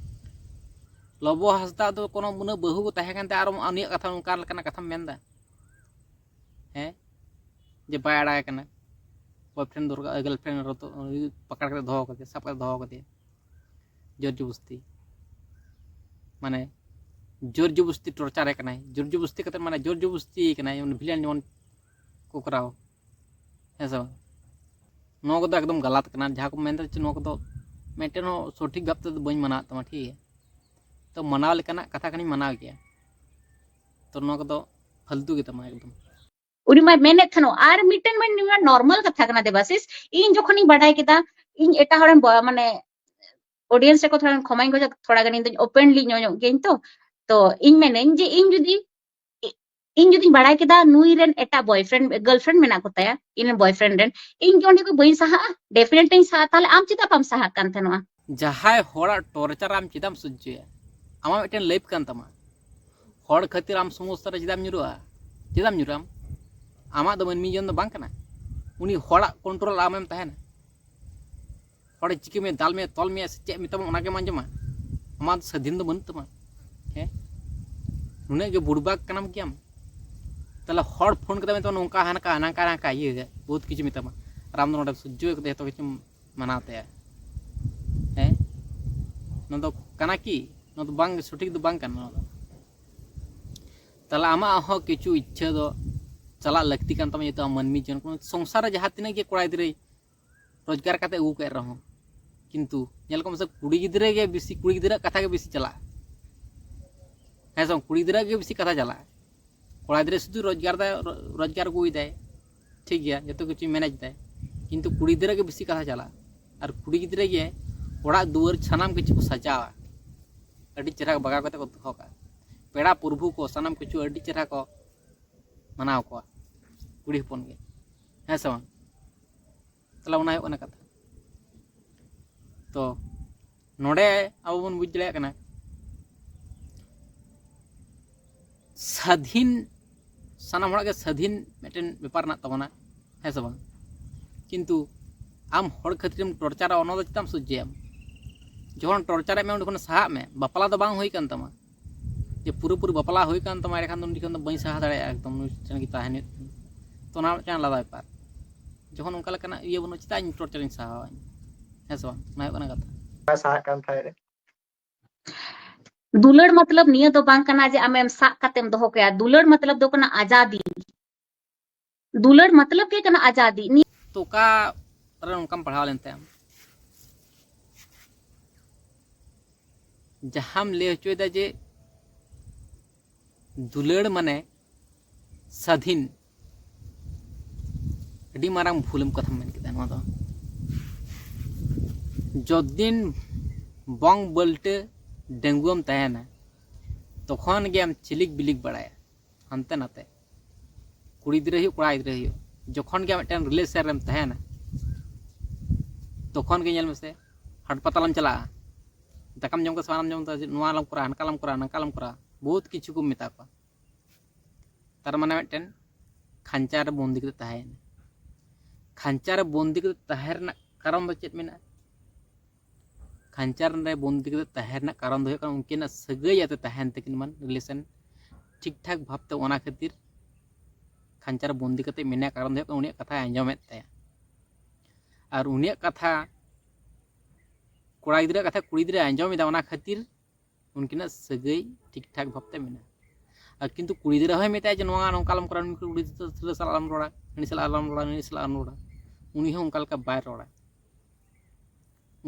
ᱞᱚᱵᱚ ᱦᱟᱸᱥᱫᱟ ᱫᱚ ᱠᱳᱱᱳ ᱩᱱᱟᱹᱜ ᱵᱟᱹᱦᱩ ᱠᱚ ᱛᱟᱦᱮᱸ ᱠᱟᱱ ᱛᱟᱭᱟ, ᱟᱨ ᱩᱱᱤᱭᱟᱜ ᱠᱟᱛᱷᱟ ᱚᱱᱠᱟ ᱞᱮᱠᱟᱱᱟᱜ ᱠᱟᱛᱷᱟᱢ ᱢᱮᱱᱫᱟ? ᱦᱮᱸ, ᱡᱮ ᱵᱟᱭ ᱟᱲᱟᱜ ᱠᱟᱱᱟ, ᱵᱚᱭᱯᱷᱨᱮᱱᱰ ᱫᱚᱨᱠᱟᱨ, ᱜᱟᱨᱞᱯᱷᱨᱮᱱᱰ ᱨᱚᱛᱚ-, ᱯᱟᱠᱟᱲ ᱠᱟᱛᱮ ᱫᱚᱦᱚ ᱠᱟᱫᱮᱭᱟ, ᱥᱟᱵ ᱠᱟᱛᱮ ᱫᱚᱦᱚ ᱠᱟᱫᱮᱭᱟ ᱡᱳᱨ ᱡᱚᱵᱚᱥᱛᱤ, ᱢᱟᱱᱮ ᱡᱳᱨ ᱡᱚᱵᱚᱥᱛᱤ ᱴᱚᱨᱪᱟᱨᱮ ᱠᱟᱱᱟᱭ, ᱡᱳᱨ ᱡᱚᱵᱚᱥᱛᱤ ᱠᱟᱛᱮ ᱢᱟᱱᱮ ᱡᱳᱨ ᱡᱚᱵᱚᱥᱛᱤ ᱠᱟᱱᱟᱭ, ᱩᱱᱤ ᱵᱷᱤᱞᱮᱱ ᱡᱮᱢᱚᱱ ᱠᱚ ᱠᱚᱨᱟᱣ, ᱦᱮᱸ ᱥᱮ ᱵᱟᱝ? ᱱᱚᱣᱟ ᱠᱚᱫᱚ ᱮᱠᱫᱚᱢ ᱜᱟᱞᱟᱛ ᱠᱟᱱᱟ, ᱡᱟᱦᱟᱸ ᱠᱚ ᱢᱮᱱᱫᱟ ᱡᱮ ᱱᱚᱣᱟ ᱠᱚᱫᱚ ᱢᱤᱫᱴᱮᱱ ᱦᱚᱸ ᱥᱚᱴᱷᱤᱠ ᱵᱷᱟᱵ ᱛᱮᱫᱚ ᱵᱟᱹᱧ ᱢᱟᱱᱟᱣᱮᱫ ᱛᱟᱢᱟ, ᱴᱷᱤᱠ ᱜᱮᱭᱟ? ᱛᱚ ᱢᱟᱱᱟᱣ ᱞᱮᱠᱟᱱᱟᱜ ᱠᱟᱛᱷᱟ ᱠᱟᱱᱟᱧ ᱢᱟᱱᱟᱣ ᱜᱮᱭᱟ, ᱛᱚ ᱱᱚᱣᱟ ᱠᱚᱫᱚ ᱯᱷᱟᱞᱛᱩ ᱜᱮ ᱛᱟᱢᱟ ᱮᱠᱫᱚᱢ᱾ ᱩᱱᱤ ᱢᱟᱭ ᱢᱮᱱᱮᱫ ᱛᱟᱦᱮᱱᱚᱜ, ᱟᱨ ᱢᱤᱫᱴᱮᱱ ᱢᱮᱱ ᱱᱚᱣᱟ ᱱᱚᱨᱢᱟᱞ ᱠᱟᱛᱷᱟ ᱠᱟᱱᱟ ᱫᱮᱵᱟᱥᱤᱥ, ᱤᱧ ᱡᱚᱠᱷᱚᱱᱤᱧ ᱵᱟᱰᱟᱭ ᱠᱮᱫᱟ, ᱤᱧ ᱮᱴᱟᱜ ᱦᱚᱲᱮᱢ ᱵᱚ-, ᱢᱟᱱᱮ ᱚᱰᱤᱭᱮᱱᱥ ᱨᱮᱠᱚ ᱛᱷᱚᱲᱟ ᱠᱷᱚᱢᱟᱧ ᱠᱷᱚᱡᱟ, ᱛᱷᱚᱲᱟ ᱜᱟᱱ ᱤᱧ ᱫᱚᱧ ᱳᱯᱮᱱᱞᱤ ᱧᱚᱜ ᱜᱤᱭᱟᱹᱧ ᱛᱚ᱾ ᱛᱚ ᱤᱧ ᱢᱮᱱᱟᱹᱧ ᱡᱮ ᱤᱧ ᱡᱩᱫᱤ, ᱤᱧ ᱡᱩᱫᱤᱧ ᱵᱟᱲᱟᱭ ᱠᱮᱫᱟ ᱱᱩᱭ ᱨᱮᱱ ᱮᱴᱟᱜ ᱵᱚᱭᱯᱷᱨᱮᱱᱰ, ᱜᱟᱨᱞᱯᱷᱨᱮᱱᱰ ᱢᱮᱱᱟᱜ ᱠᱚ ᱛᱟᱭᱟ, ᱤᱧ ᱨᱮᱱ ᱵᱚᱭᱯᱷᱨᱮᱱᱰ ᱨᱮᱱ, ᱤᱧ ᱠᱤ ᱚᱸᱰᱮ ᱠᱷᱚᱡ ᱵᱟᱹᱧ ᱥᱟᱦᱟᱜᱼᱟ? ᱰᱮᱯᱷᱤᱱᱮᱴᱞᱤᱧ ᱥᱟᱦᱟᱜᱼᱟ᱾ ᱛᱟᱦᱞᱮ ᱟᱢ ᱪᱮᱫᱟᱜ ᱵᱟᱢ ᱥᱟᱦᱟᱜ ᱠᱟᱱ ᱛᱟᱦᱮᱱᱚᱜᱼᱟ? ᱡᱟᱦᱟᱸᱭ ᱦᱚᱲᱟᱜ ᱴᱚᱨᱪᱟᱨ ᱟᱢ ᱪᱮᱫᱟᱜ ᱮᱢ ᱥᱚᱡᱡᱚᱭᱟ? ᱟᱢᱟᱜ ᱢᱤᱫᱴᱮᱱ ᱞᱟᱭᱤᱯᱷ ᱠᱟᱱ ᱛᱟᱢᱟ, ᱦᱚᱲ ᱠᱷᱟᱹᱛᱤᱨ ᱟᱢ ᱥᱚᱢᱚᱥᱥᱟ ᱨᱮ ᱪᱮᱫᱟᱜ ᱮᱢ ᱧᱩᱨᱩᱜᱼᱟ? ᱪᱮᱫᱟᱜ ᱮᱢ ᱧᱩᱨᱩᱜᱼᱟ? ᱟᱢᱟᱜ ᱫᱚ ᱢᱟᱹᱱᱢᱤ ᱡᱤᱭᱚᱱ ᱫᱚ ᱵᱟᱝ ᱠᱟᱱᱟ᱾ ᱩᱱᱤ ᱦᱚᱲᱟᱜ ᱠᱚᱱᱴᱨᱳᱞ ᱟᱢᱮᱢ ᱛᱟᱦᱮᱱᱟ᱾ ᱦᱚᱲᱮ ᱪᱤᱠᱟᱹ ᱢᱮᱭᱟ, ᱫᱟᱞ ᱢᱮᱭᱟ, ᱛᱚᱞ ᱢᱮᱭᱟ ᱥᱮ ᱪᱮᱫ ᱢᱮᱛᱟᱢᱟ, ᱚᱱᱟ ᱜᱮᱢ ᱟᱸᱡᱚᱢᱟ᱾ ᱟᱢᱟᱜ ᱥᱟᱹᱫᱷᱤᱱ ᱫᱚ ᱵᱟᱹᱱᱩᱜ ᱛᱟᱢᱟ᱾ ᱦᱮᱸ, ᱱᱩᱱᱟᱹᱜ ᱜᱮ ᱵᱩᱲᱵᱟᱠ ᱠᱟᱱᱟᱢ ᱠᱤ ᱟᱢ? ᱛᱟᱦᱞᱮ ᱦᱚᱲ ᱯᱷᱳᱱ ᱠᱟᱛᱮ ᱢᱮᱛᱟᱢᱟ, ᱱᱚᱝᱠᱟ ᱦᱟᱱᱠᱟ, ᱱᱟᱝᱠᱟ ᱱᱟᱝᱠᱟ ᱤᱭᱟᱹ ᱵᱚᱦᱩᱛ ᱠᱤᱪᱷᱩ ᱢᱮᱛᱟᱢᱟ, ᱟᱨ ᱟᱢ ᱫᱚ ᱱᱚᱰᱮ ᱥᱚᱡᱽᱡᱚ ᱠᱟᱛᱮ ᱡᱚᱛᱚ ᱠᱤᱪᱷᱩᱢ ᱢᱟᱱᱟᱣ ᱛᱟᱭᱟ᱾ ᱦᱮᱸ, ᱱᱚᱣᱟ ᱫᱚ ᱠᱟᱱᱟ ᱠᱤ? ᱱᱚᱣᱟ ᱫᱚ ᱵᱟᱝ, ᱥᱚᱴᱷᱤᱠ ᱫᱚ ᱵᱟᱝ ᱠᱟᱱᱟ ᱱᱚᱣᱟ ᱫᱚ᱾ ᱛᱟᱦᱞᱮ ᱟᱢᱟᱜ ᱦᱚᱸ ᱠᱤᱪᱷᱩ ᱤᱪᱪᱷᱟᱹ ᱫᱚ ᱪᱟᱞᱟᱜ ᱞᱟᱹᱠᱛᱤ ᱠᱟᱱ ᱛᱟᱢᱟ, ᱡᱮᱦᱮᱛᱩ ᱟᱢ ᱢᱟᱹᱱᱢᱤ ᱡᱚᱱᱚᱢ ᱠᱟᱱᱟ᱾ ᱥᱚᱝᱥᱟᱨ ᱨᱮ ᱡᱟᱦᱟᱸ ᱛᱤᱱᱟᱹᱜ ᱜᱮ ᱠᱚᱲᱟ ᱜᱤᱫᱽᱨᱟᱹᱭ ᱨᱳᱡᱽᱜᱟᱨ ᱠᱟᱛᱮ ᱟᱹᱜᱩ ᱠᱮᱫ ᱨᱮᱦᱚᱸ, ᱠᱤᱱᱛᱩ ᱧᱮᱞ ᱠᱚᱢ ᱥᱮ, ᱠᱩᱲᱤ ᱜᱤᱫᱽᱨᱟᱹ ᱜᱮ ᱵᱮᱥᱤ, ᱠᱩᱲᱤ ᱜᱤᱫᱽᱨᱟᱹᱣᱟᱜ ᱠᱟᱛᱷᱟ ᱜᱮ ᱵᱮᱥᱤ ᱪᱟᱞᱟᱜᱼᱟ᱾ ᱦᱮᱸ ᱥᱮ ᱵᱟᱝ? ᱠᱩᱲᱤ ᱜᱤᱫᱽᱨᱟᱹᱣᱟᱜ ᱜᱮ ᱵᱮᱥᱤ ᱠᱟᱛᱷᱟ ᱪᱟᱞᱟᱜᱼᱟ᱾ ᱠᱚᱲᱟ ᱜᱤᱫᱽᱨᱟᱹ ᱥᱩᱫᱷᱩ ᱨᱳᱡᱽᱜᱟᱨ ᱫᱟᱭ, ᱨᱳ-, ᱨᱳᱡᱽᱜᱟᱨ ᱟᱹᱜᱩᱭᱮᱫᱟᱭ, ᱴᱷᱤᱠ ᱜᱮᱭᱟ, ᱡᱚᱛᱚ ᱠᱤᱪᱷᱩᱭ ᱢᱮᱱᱮᱡᱽ ᱫᱟᱭ, ᱠᱤᱱᱛᱩ ᱠᱩᱲᱤ ᱜᱤᱫᱽᱨᱟᱹ ᱜᱮ ᱵᱮᱥᱤ ᱠᱟᱛᱷᱟ ᱪᱟᱞᱟᱜᱼᱟ᱾ ᱟᱨ ᱠᱩᱲᱤ ᱜᱤᱫᱽᱨᱟᱹ ᱜᱮ ᱚᱲᱟᱜ ᱫᱩᱣᱟᱹᱨ ᱥᱟᱱᱟᱢ ᱠᱤᱪᱷᱩ ᱠᱚ ᱥᱟᱡᱟᱣᱟ, ᱟᱹᱰᱤ ᱪᱮᱦᱨᱟ ᱵᱟᱜᱟᱣ ᱠᱟᱛᱮ ᱠᱚ ᱫᱚᱦᱚ ᱠᱟᱜᱼᱟ᱾ ᱯᱮᱲᱟ ᱯᱨᱚᱵᱷᱩ ᱠᱚ ᱥᱟᱱᱟᱢ ᱠᱤᱪᱷᱩ ᱟᱹᱰᱤ ᱪᱮᱦᱨᱟ ᱠᱚ ᱢᱟᱱᱟᱣ ᱠᱚᱣᱟ ᱠᱩᱲᱤ ᱦᱚᱯᱚᱱ ᱜᱮ, ᱦᱮᱸ ᱥᱮ ᱵᱟᱝ? ᱛᱟᱦᱞᱮ ᱚᱱᱟ ᱦᱩᱭᱩᱜ ᱠᱟᱱᱟ ᱠᱟᱛᱷᱟ᱾ ᱛᱚ ᱱᱚᱰᱮ ᱟᱵᱚ ᱵᱚᱱ ᱵᱩᱡᱽ ᱫᱟᱲᱮᱭᱟᱜ ᱠᱟᱱᱟ, ᱥᱟᱹᱫᱷᱤᱱ, ᱥᱟᱱᱟᱢ ᱦᱚᱲᱟᱜ ᱜᱮ ᱥᱟᱹᱫᱷᱤᱱ ᱢᱤᱫᱴᱮᱱ ᱵᱮᱯᱟᱨ ᱢᱮᱱᱟᱜ ᱛᱟᱵᱚᱱᱟ, ᱦᱮᱸ ᱥᱮ ᱵᱟᱝ? ᱠᱤᱱᱛᱩ ᱟᱢ ᱦᱚᱲ ᱠᱷᱟᱹᱛᱤᱨᱮᱢ ᱴᱚᱨᱪᱟᱨᱟ, ᱚᱱᱟ ᱫᱚ ᱪᱮᱫᱟᱜ ᱮᱢ ᱥᱚᱡᱽᱡᱮᱭᱟᱢ? ᱡᱚᱠᱷᱚᱱ ᱴᱚᱨᱪᱟᱨᱮᱫ ᱢᱮᱭᱟ, ᱩᱱ ᱡᱚᱠᱷᱚᱱ ᱥᱟᱦᱟᱜ ᱢᱮ᱾ ᱵᱟᱯᱞᱟ ᱫᱚ ᱵᱟᱝ ᱦᱩᱭ ᱠᱟᱱ ᱛᱟᱢᱟ, ᱡᱮ ᱯᱩᱨᱟᱹᱯᱩᱨᱤ ᱵᱟᱯᱞᱟ ᱦᱩᱭ ᱠᱟᱱ ᱛᱟᱢᱟ, ᱮᱸᱰᱮᱠᱷᱟᱱ ᱫᱚ ᱩᱱ ᱡᱚᱠᱷᱚᱱ ᱫᱚ ᱵᱟᱹᱧ ᱥᱟᱦᱟ ᱫᱟᱲᱮᱭᱟᱜᱼᱟ, ᱮᱠᱫᱚᱢ ᱱᱩᱭ ᱴᱷᱮᱱ ᱜᱮ ᱛᱟᱦᱮᱱ ᱦᱩᱭᱩᱜ ᱛᱤᱧᱟ᱾ ᱛᱚ ᱚᱱᱟ ᱢᱤᱫᱴᱟᱝ ᱟᱞᱟᱫᱟ ᱵᱮᱯᱟᱨ᱾ ᱡᱚᱠᱷᱚᱱ ᱚᱱᱠᱟ ᱞᱮᱠᱟᱱᱟᱜ ᱤᱭᱟᱹ ᱵᱟᱹᱱᱩᱜᱼᱟ, ᱪᱮᱫᱟᱜ ᱤᱧ ᱴᱚᱨᱪᱟᱨᱤᱧ ᱥᱟᱦᱟᱣᱟ ᱤᱧ? ᱦᱮᱸ ᱥᱮ ᱵᱟᱝ? ᱚᱱᱟ ᱦᱩᱭᱩᱜ ᱠᱟᱱᱟ ᱠᱟᱛᱷᱟ᱾ ᱵᱟᱭ ᱥᱟᱦᱟᱜ ᱠᱟᱱ ᱛᱟᱦᱮᱸ ᱨᱮ᱾ ᱫᱩᱞᱟᱹᱲ ᱢᱚᱛᱞᱚᱵ ᱱᱤᱭᱟᱹ ᱫᱚ ᱵᱟᱝ ᱠᱟᱱᱟ ᱡᱮ ᱟᱢᱮᱢ ᱥᱟᱵ ᱠᱟᱛᱮᱢ ᱫᱚᱦᱚ ᱠᱟᱭᱟ᱾ ᱫᱩᱞᱟᱹᱲ ᱢᱚᱛᱞᱚᱵ ᱫᱚ ᱠᱟᱱᱟ ᱟᱡᱟᱫᱤ᱾ ᱫᱩᱞᱟᱹᱲ ᱢᱚᱛᱞᱚᱵ ᱜᱮ ᱠᱟᱱᱟ ᱟᱡᱟᱫᱤ᱾ ᱱᱤᱭᱟᱹ ᱛᱚ ᱚᱠᱟ ᱨᱮ ᱚᱱᱠᱟᱢ ᱯᱟᱲᱦᱟᱣ ᱞᱮᱱ ᱛᱟᱭᱟ? ᱡᱟᱦᱟᱸᱢ ᱞᱟᱹᱭ ᱦᱚᱪᱚᱭᱮᱫᱟ ᱡᱮ ᱫᱩᱞᱟᱹᱲ ᱢᱟᱱᱮ ᱥᱟᱹᱫᱷᱤᱱ, ᱟᱹᱰᱤ ᱢᱟᱨᱟᱝ ᱵᱷᱩᱞᱮᱢ ᱠᱟᱛᱷᱟᱢ ᱢᱮᱱ ᱠᱮᱫᱟ ᱱᱚᱣᱟ ᱫᱚ᱾ ᱡᱚᱫᱤᱱ ᱵᱚᱝ ᱵᱟᱹᱞᱴᱟᱹ ᱰᱟᱺᱜᱩᱣᱟᱹᱢ ᱛᱟᱦᱮᱱᱟ, ᱛᱚᱠᱷᱚᱱ ᱜᱮᱢ ᱪᱤᱞᱤᱠ ᱵᱤᱞᱤᱠ ᱵᱟᱲᱟᱭᱟ ᱦᱟᱱᱛᱮ ᱱᱟᱛᱮ, ᱠᱩᱲᱤ ᱜᱤᱫᱽᱨᱟᱹ ᱦᱩᱭᱩᱜ, ᱠᱚᱲᱟ ᱜᱤᱫᱽᱨᱟᱹ ᱦᱩᱭᱩᱜ᱾ ᱡᱚᱠᱷᱚᱱ ᱜᱮ ᱢᱤᱫᱴᱮᱱ ᱨᱤᱞᱮᱥᱚᱱ ᱨᱮᱢ ᱛᱟᱦᱮᱱᱟ, ᱛᱚᱠᱷᱚᱱ ᱜᱮ ᱧᱮᱞ ᱢᱮᱥᱮ, ᱦᱟᱴ ᱯᱟᱛᱟᱞᱮᱢ ᱪᱟᱞᱟᱜᱼᱟ, ᱫᱟᱠᱟᱢ ᱡᱚᱢ ᱠᱟᱛᱮ ᱥᱮ ᱵᱟᱢ ᱡᱚᱢ ᱠᱟᱛᱮ, ᱱᱚᱣᱟ ᱟᱞᱚᱢ ᱠᱚᱨᱟᱣᱟ, ᱦᱟᱱᱠᱟ ᱟᱞᱚᱢ ᱠᱚᱨᱟᱣᱟ, ᱱᱟᱝᱠᱟ ᱟᱞᱚᱢ ᱠᱚᱨᱟᱣᱟ, ᱵᱚᱦᱩᱛ ᱠᱤᱪᱷᱩ ᱠᱚ ᱢᱮᱛᱟ ᱠᱚᱣᱟ᱾ ᱛᱟᱨ ᱢᱟᱱᱮ ᱢᱤᱫᱴᱮᱱ ᱠᱷᱟᱧᱪᱟ ᱨᱮ ᱵᱚᱱᱫᱤ ᱠᱟᱛᱮ ᱛᱟᱦᱮᱸᱭᱮᱱᱟ᱾ ᱠᱷᱟᱧᱪᱟ ᱨᱮ ᱵᱚᱱᱫᱤ ᱠᱟᱛᱮ ᱛᱟᱦᱮᱸ ᱨᱮᱱᱟᱜ ᱠᱟᱨᱚᱱ ᱫᱚ ᱪᱮᱫ ᱢᱮᱱᱟᱜᱼᱟ? ᱠᱷᱟᱧᱪᱟ ᱨᱮ ᱵᱚᱱᱫᱤ ᱠᱟᱛᱮ ᱛᱟᱦᱮᱸ ᱨᱮᱱᱟᱜ ᱠᱟᱨᱚᱱ ᱫᱚ ᱦᱩᱭᱩᱜ ᱠᱟᱱᱟ ᱩᱱᱠᱤᱱᱟᱜ ᱥᱟᱹᱜᱟᱹᱭ ᱡᱟᱛᱮ ᱛᱟᱦᱮᱱ ᱛᱟᱹᱠᱤᱱ ᱢᱟ, relation ᱴᱷᱤᱠ ᱴᱷᱟᱠ ᱵᱷᱟᱵᱽᱛᱮ᱾ ᱚᱱᱟ ᱠᱷᱟᱹᱛᱤᱨ ᱠᱷᱟᱧᱪᱟ ᱨᱮ ᱵᱚᱱᱫᱤ ᱠᱟᱛᱮ ᱢᱮᱱᱟᱭᱟ, ᱠᱟᱨᱚᱱ ᱫᱚ ᱦᱩᱭᱩᱜ ᱠᱟᱱᱟ ᱩᱱᱤᱭᱟᱜ ᱠᱟᱛᱷᱟᱭ ᱟᱸᱡᱚᱢᱮᱫ ᱛᱟᱭᱟ᱾ ᱟᱨ ᱩᱱᱤᱭᱟᱜ ᱠᱟᱛᱷᱟ, ᱠᱚᱲᱟ ᱜᱤᱫᱽᱨᱟᱹᱣᱟᱜ ᱠᱟᱛᱷᱟ ᱠᱩᱲᱤ ᱜᱤᱫᱽᱨᱟᱹᱭ ᱟᱸᱡᱚᱢ ᱮᱫᱟ, ᱚᱱᱟ ᱠᱷᱟᱹᱛᱤᱨ ᱩᱱᱠᱤᱱᱟᱜ ᱥᱟᱹᱜᱟᱹᱭ ᱴᱷᱤᱠ ᱴᱷᱟᱠ ᱵᱷᱟᱵᱽᱛᱮ ᱢᱮᱱᱟᱜᱼᱟ᱾ ᱟᱨ ᱠᱤᱱᱛᱩ ᱠᱩᱲᱤ ᱜᱤᱫᱽᱨᱟᱹ ᱦᱚᱸᱭ ᱢᱮᱛᱟᱭᱟ ᱡᱮ ᱱᱚᱣᱟ ᱱᱚᱝᱠᱟ ᱟᱞᱚᱢ ᱠᱚᱨᱟᱣᱟ, ᱱᱩᱭ ᱠᱩᱲᱤ ᱜᱤᱫᱽᱨᱟᱹ ᱥᱟᱞᱟᱜ ᱟᱞᱚᱢ ᱨᱚᱲᱟ, ᱦᱟᱹᱱᱤ ᱥᱟᱞᱟᱜ ᱟᱞᱚᱢ ᱨᱚᱲᱟ, ᱱᱩᱭ ᱥᱟᱞᱟᱜ ᱟᱞᱚᱢ ᱨᱚᱲᱟ᱾ ᱩᱱᱤ ᱦᱚᱸ ᱚᱱᱠᱟ ᱞᱮᱠᱟ ᱵᱟᱭ ᱨᱚᱲᱟ᱾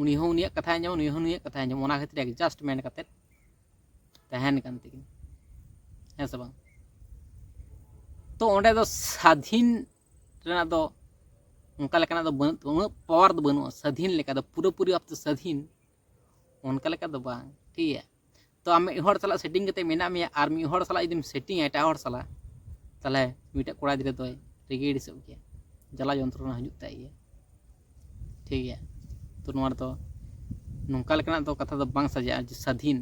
ᱩᱱᱤ ᱦᱚᱸ ᱩᱱᱤᱭᱟᱜ ᱠᱟᱛᱷᱟᱭ ᱟᱸᱡᱚᱢᱟ, ᱱᱩᱭ ᱦᱚᱸ ᱱᱩᱭᱟᱜ ᱠᱟᱛᱷᱟᱭ ᱟᱸᱡᱚᱢᱟ᱾ ᱚᱱᱟ ᱠᱷᱟᱹᱛᱤᱨ adjustment ᱠᱟᱛᱮᱫ ᱛᱟᱦᱮᱱ ᱠᱟᱱ ᱛᱟᱹᱠᱤᱱ, ᱦᱮᱸ ᱥᱮ ᱵᱟᱝ? ᱛᱚ ᱚᱸᱰᱮ ᱫᱚ ᱥᱟᱫᱷᱤᱱ ᱨᱮᱱᱟᱜ ᱫᱚ ᱚᱱᱠᱟ ᱞᱮᱠᱟᱱᱟᱜ ᱫᱚ ᱵᱟᱹᱱᱩᱜ, ᱩᱱᱟᱹᱜ power ᱫᱚ ᱵᱟᱹᱱᱩᱜᱼᱟ ᱥᱟᱫᱷᱤᱱ ᱞᱮᱠᱟ ᱫᱚ, ᱯᱩᱨᱟᱹᱯᱩᱨᱤ ᱵᱷᱟᱵᱽᱛᱮ ᱥᱟᱫᱷᱤᱱ ᱚᱱᱠᱟ ᱞᱮᱠᱟ ᱫᱚ ᱵᱟᱝ, ᱴᱷᱤᱠ ᱜᱮᱭᱟ? ᱛᱚ ᱟᱢ ᱢᱤᱫ ᱦᱚᱲ ᱥᱟᱞᱟᱜ setting ᱠᱟᱛᱮ ᱢᱮᱱᱟᱜ ᱢᱮᱭᱟ ᱟᱨ ᱢᱤᱫ ᱦᱚᱲ ᱥᱟᱞᱟᱜ ᱡᱩᱫᱤᱢ settingᱟ ᱮᱴᱟᱜ ᱦᱚᱲ ᱥᱟᱞᱟᱜ, ᱛᱟᱦᱚᱞᱮ ᱢᱤᱫᱴᱮᱱ ᱠᱚᱲᱟ ᱜᱤᱫᱽᱨᱟᱹ ᱫᱚᱭ ᱨᱟᱹᱜᱤ ᱟᱹᱲᱤᱥᱚᱜ ᱜᱮᱭᱟ, ᱡᱟᱞᱟ ᱡᱚᱱᱛᱨᱚᱱᱟ ᱦᱤᱡᱩᱜ ᱛᱟᱭ ᱜᱮᱭᱟ, ᱴᱷᱤᱠ ᱜᱮᱭᱟ? ᱛᱚ ᱱᱚᱣᱟ ᱨᱮᱫᱚ ᱱᱚᱝᱠᱟ ᱞᱮᱠᱟᱱᱟᱜ ᱫᱚ ᱠᱟᱛᱷᱟ ᱫᱚ ᱵᱟᱝ ᱥᱟᱡᱟᱜᱼᱟ ᱡᱮ ᱥᱟᱫᱷᱤᱱ,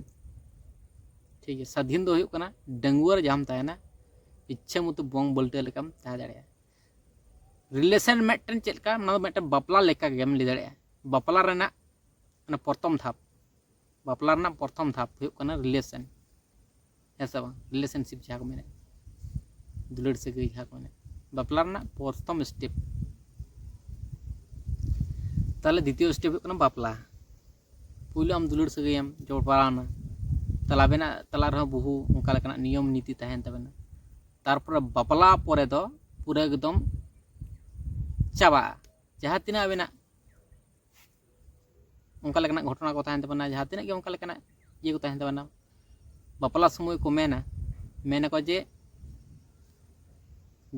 ᱴᱷᱤᱠ ᱜᱮᱭᱟ? ᱥᱟᱫᱷᱤᱱ ᱫᱚ ᱦᱩᱭᱩᱜ ᱠᱟᱱᱟ ᱰᱟᱺᱜᱩᱣᱟᱹ ᱨᱮ ᱡᱟᱦᱟᱸᱢ ᱛᱟᱦᱮᱱᱟ, ᱤᱪᱪᱷᱟᱹ ᱢᱚᱛᱚ ᱵᱚᱝ ᱵᱟᱹᱞᱴᱟᱹ ᱞᱮᱠᱟᱢ ᱛᱟᱦᱮᱸ ᱫᱟᱲᱮᱭᱟᱜᱼᱟ᱾ Relation ᱢᱤᱫᱴᱮᱱ ᱪᱮᱫ ᱞᱮᱠᱟ, ᱚᱱᱟ ᱫᱚ ᱢᱤᱫᱴᱮᱱ ᱵᱟᱯᱞᱟ ᱞᱮᱠᱟ ᱜᱮᱢ ᱞᱟᱹᱭ ᱫᱟᱲᱮᱭᱟᱜᱼᱟ᱾ ᱵᱟᱯᱞᱟ ᱨᱮᱱᱟᱜ ᱢᱟᱱᱮ ᱯᱨᱚᱛᱷᱚᱢ ᱫᱷᱟᱯ, ᱵᱟᱯᱞᱟ ᱨᱮᱱᱟᱜ ᱯᱨᱚᱛᱷᱚᱢ ᱫᱷᱟᱯ ᱦᱩᱭᱩᱜ ᱠᱟᱱᱟ relation, ᱦᱮᱸ ᱥᱮ ᱵᱟᱝ? Relationship ᱡᱟᱦᱟᱸ ᱠᱚ ᱢᱮᱱᱮᱫ, ᱫᱩᱞᱟᱹᱲ ᱥᱟᱹᱜᱟᱹᱭ ᱡᱟᱦᱟᱸ ᱠᱚ ᱢᱮᱱᱮᱫ, ᱵᱟᱯᱞᱟ ᱨᱮᱱᱟᱜ ᱯᱨᱚᱛᱷᱚᱢ step᱾ ᱛᱟᱦᱚᱞᱮ ᱫᱤᱛᱤᱭᱚ step ᱦᱩᱭᱩᱜ ᱠᱟᱱᱟ ᱵᱟᱯᱞᱟ᱾ ᱯᱩᱭᱞᱩ ᱟᱢ ᱫᱩᱞᱟᱹᱲ ᱥᱟᱹᱜᱟᱹᱭᱮᱢ ᱡᱚᱯᱲᱟᱣᱱᱟ, ᱛᱟᱦᱚᱞᱮ ᱟᱵᱮᱱᱟᱜ ᱛᱟᱞᱟ ᱨᱮᱦᱚᱸ ᱵᱚᱦᱩ ᱚᱱᱠᱟ ᱞᱮᱠᱟᱱᱟᱜ ᱱᱤᱭᱚᱢ ᱱᱤᱛᱤ ᱛᱟᱦᱮᱱ ᱛᱟᱵᱮᱱᱟ᱾ ᱛᱟᱨᱯᱚᱨᱮ ᱵᱟᱯᱞᱟ ᱯᱚᱨᱮ ᱫᱚ ᱯᱩᱨᱟᱹ ᱮᱠᱫᱚᱢ ᱪᱟᱵᱟᱜᱼᱟ᱾ ᱡᱟᱦᱟᱸ ᱛᱤᱱᱟᱹᱜ ᱟᱵᱮᱱᱟᱜ ᱚᱱᱠᱟ ᱞᱮᱠᱟᱱᱟᱜ ᱜᱷᱚᱴᱚᱱᱟ ᱠᱚ ᱛᱟᱦᱮᱱ ᱛᱟᱵᱮᱱᱟ, ᱡᱟᱦᱟᱸ ᱛᱤᱱᱟᱹᱜ ᱜᱮ ᱚᱱᱠᱟ ᱞᱮᱠᱟᱱᱟᱜ ᱤᱭᱟᱹ ᱠᱚ ᱛᱟᱦᱮᱱ ᱛᱟᱵᱮᱱᱟ, ᱵᱟᱯᱞᱟ ᱥᱚᱢᱚᱭ ᱠᱚ ᱢᱮᱱᱟ, ᱢᱮᱱᱟᱠᱚ ᱡᱮ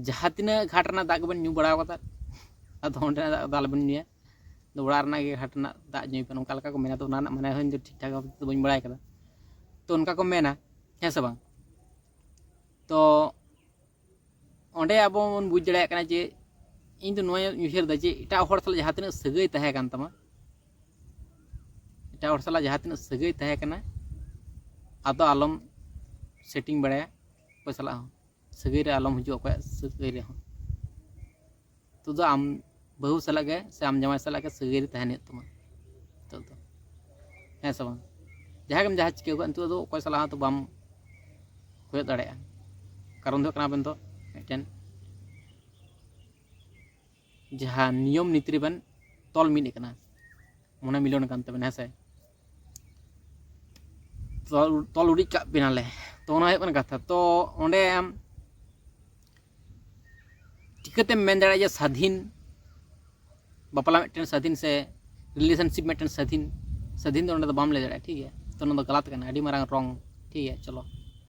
ᱡᱟᱦᱟᱸ ᱛᱤᱱᱟᱹᱜ ᱜᱷᱟᱴ ᱨᱮᱱᱟᱜ ᱫᱟᱜ ᱜᱮᱵᱮᱱ ᱧᱩ ᱵᱟᱲᱟ ᱟᱠᱟᱫᱟ, ᱟᱫᱚ ᱚᱸᱰᱮᱱᱟᱜ ᱫᱟᱜ ᱫᱚ ᱟᱞᱚᱵᱮᱱ ᱧᱩᱭᱟ᱾ ᱟᱫᱚ ᱚᱲᱟᱜ ᱨᱮᱱᱟᱜ ᱜᱮ ᱜᱷᱟᱴ ᱨᱮᱱᱟᱜ ᱫᱟᱜ ᱧᱩᱭ ᱯᱮ, ᱱᱚᱝᱠᱟ ᱞᱮᱠᱟ ᱠᱚ ᱢᱮᱱᱟ᱾ ᱛᱚ ᱚᱱᱟ ᱨᱮᱱᱟᱜ ᱢᱟᱱᱮ ᱦᱚᱸ ᱤᱧ ᱫᱚ ᱴᱷᱤᱠ ᱴᱷᱟᱠ ᱵᱷᱟᱵᱽ ᱛᱮᱫᱚ ᱵᱟᱹᱧ ᱵᱟᱲᱟᱭ ᱠᱟᱫᱟ᱾ ᱛᱚ ᱚᱱᱠᱟ ᱠᱚ ᱢᱮᱱᱟ, ᱦᱮᱸ ᱥᱮ ᱵᱟᱝ? ᱛᱚ ᱚᱸᱰᱮ ᱟᱵᱚ ᱵᱚᱱ ᱵᱩᱡᱽ ᱫᱟᱲᱮᱭᱟᱜ ᱠᱟᱱᱟ ᱡᱮ ᱤᱧ ᱫᱚ ᱱᱚᱣᱟᱧ ᱩᱭᱦᱟᱹᱨ ᱮᱫᱟ ᱡᱮ ᱮᱴᱟᱜ ᱦᱚᱲ ᱥᱟᱞᱟᱜ ᱡᱟᱦᱟᱸ ᱛᱤᱱᱟᱹᱜ ᱥᱟᱹᱜᱟᱹᱭ ᱛᱟᱦᱮᱸ ᱠᱟᱱ ᱛᱟᱢᱟ, ᱮᱴᱟᱜ ᱦᱚᱲ ᱥᱟᱞᱟᱜ ᱡᱟᱦᱟᱸ ᱛᱤᱱᱟᱹᱜ ᱥᱟᱹᱜᱟᱹᱭ ᱛᱟᱦᱮᱸ ᱠᱟᱱᱟ, ᱟᱫᱚ ᱟᱞᱚᱢ ᱥᱮᱴᱤᱝ ᱵᱟᱲᱟᱭᱟ ᱚᱠᱚᱭ ᱥᱟᱞᱟᱜ ᱦᱚᱸ᱾ ᱥᱟᱹᱜᱟᱹᱭ ᱨᱮ ᱟᱞᱚᱢ ᱦᱤᱡᱩᱜᱼᱟ ᱚᱠᱚᱭᱟᱜ ᱥᱟᱹᱜᱟᱹᱭ ᱨᱮᱦᱚᱸ᱾ ᱱᱤᱛᱚᱜ ᱫᱚ ᱟᱢ ᱵᱟᱹᱦᱩ ᱥᱟᱞᱟᱜ ᱜᱮ ᱥᱮ ᱟᱢ ᱡᱟᱶᱟᱭ ᱥᱟᱞᱟᱜ ᱜᱮ ᱥᱟᱹᱜᱟᱹᱭ ᱨᱮ ᱛᱟᱦᱮᱱ ᱦᱩᱭᱩᱜ ᱛᱟᱢᱟ᱾ ᱱᱤᱛᱚᱜ ᱫᱚ, ᱦᱮᱸ ᱥᱮ ᱵᱟᱝ? ᱡᱟᱦᱟᱸ ᱜᱮᱢ ᱡᱟᱦᱟᱸ ᱪᱤᱠᱟᱹ ᱠᱟᱜ, ᱱᱤᱛᱚᱜ ᱫᱚ ᱚᱠᱚᱭ ᱥᱟᱞᱟᱜ ᱦᱚᱸ ᱛᱚ ᱵᱟᱢ ᱦᱩᱭ ᱫᱟᱲᱮᱭᱟᱜᱼᱟ᱾ ᱠᱟᱨᱚᱱ ᱫᱚ ᱦᱩᱭᱩᱜ ᱠᱟᱱᱟ, ᱟᱵᱮᱱ ᱫᱚ ᱢᱤᱫᱴᱮᱱ ᱡᱟᱦᱟᱸ ᱱᱤᱭᱚᱢ ᱱᱤᱛᱤ ᱨᱮᱵᱮᱱ ᱛᱚᱞ ᱢᱤᱫ ᱟᱠᱟᱱᱟ, ᱢᱚᱱᱮ ᱢᱤᱞᱚᱱ ᱟᱠᱟᱱ ᱛᱟᱵᱮᱱᱟ, ᱦᱮᱸ ᱥᱮ? ᱛᱚᱞ, ᱛᱚᱞ ᱩᱨᱤᱡ ᱠᱟᱜ ᱵᱮᱱᱟᱞᱮ᱾ ᱛᱚ ᱚᱱᱟ ᱦᱩᱭᱩᱜ ᱠᱟᱱᱟ ᱠᱟᱛᱷᱟ᱾ ᱛᱚ ᱚᱸᱰᱮ ᱟᱢ ᱪᱤᱠᱟᱹᱛᱮᱢ ᱢᱮᱱ ᱫᱟᱲᱮᱭᱟᱜᱼᱟ ᱡᱮ ᱥᱟᱫᱷᱤᱱ, ᱵᱟᱯᱞᱟ ᱢᱤᱫᱴᱮᱱ ᱥᱟᱫᱷᱤᱱ ᱥᱮ ᱨᱤᱞᱮᱥᱚᱱᱥᱤᱯ ᱢᱤᱫᱴᱮᱱ ᱥᱟᱫᱷᱤᱱ? ᱥᱟᱫᱷᱤᱱ ᱫᱚ ᱚᱸᱰᱮ ᱫᱚ ᱵᱟᱢ ᱞᱟᱹᱭ ᱫᱟᱲᱮᱭᱟᱜᱼᱟ, ᱴᱷᱤᱠ ᱜᱮᱭᱟ? ᱛᱚ ᱚᱱᱟ ᱫᱚ ᱜᱟᱞᱟᱛ ᱠᱟᱱᱟ, ᱟᱹᱰᱤ ᱢᱟᱨᱟᱝ ᱨᱚᱝ, ᱴᱷᱤᱠ ᱜᱮᱭᱟ? ᱪᱚᱞᱚ,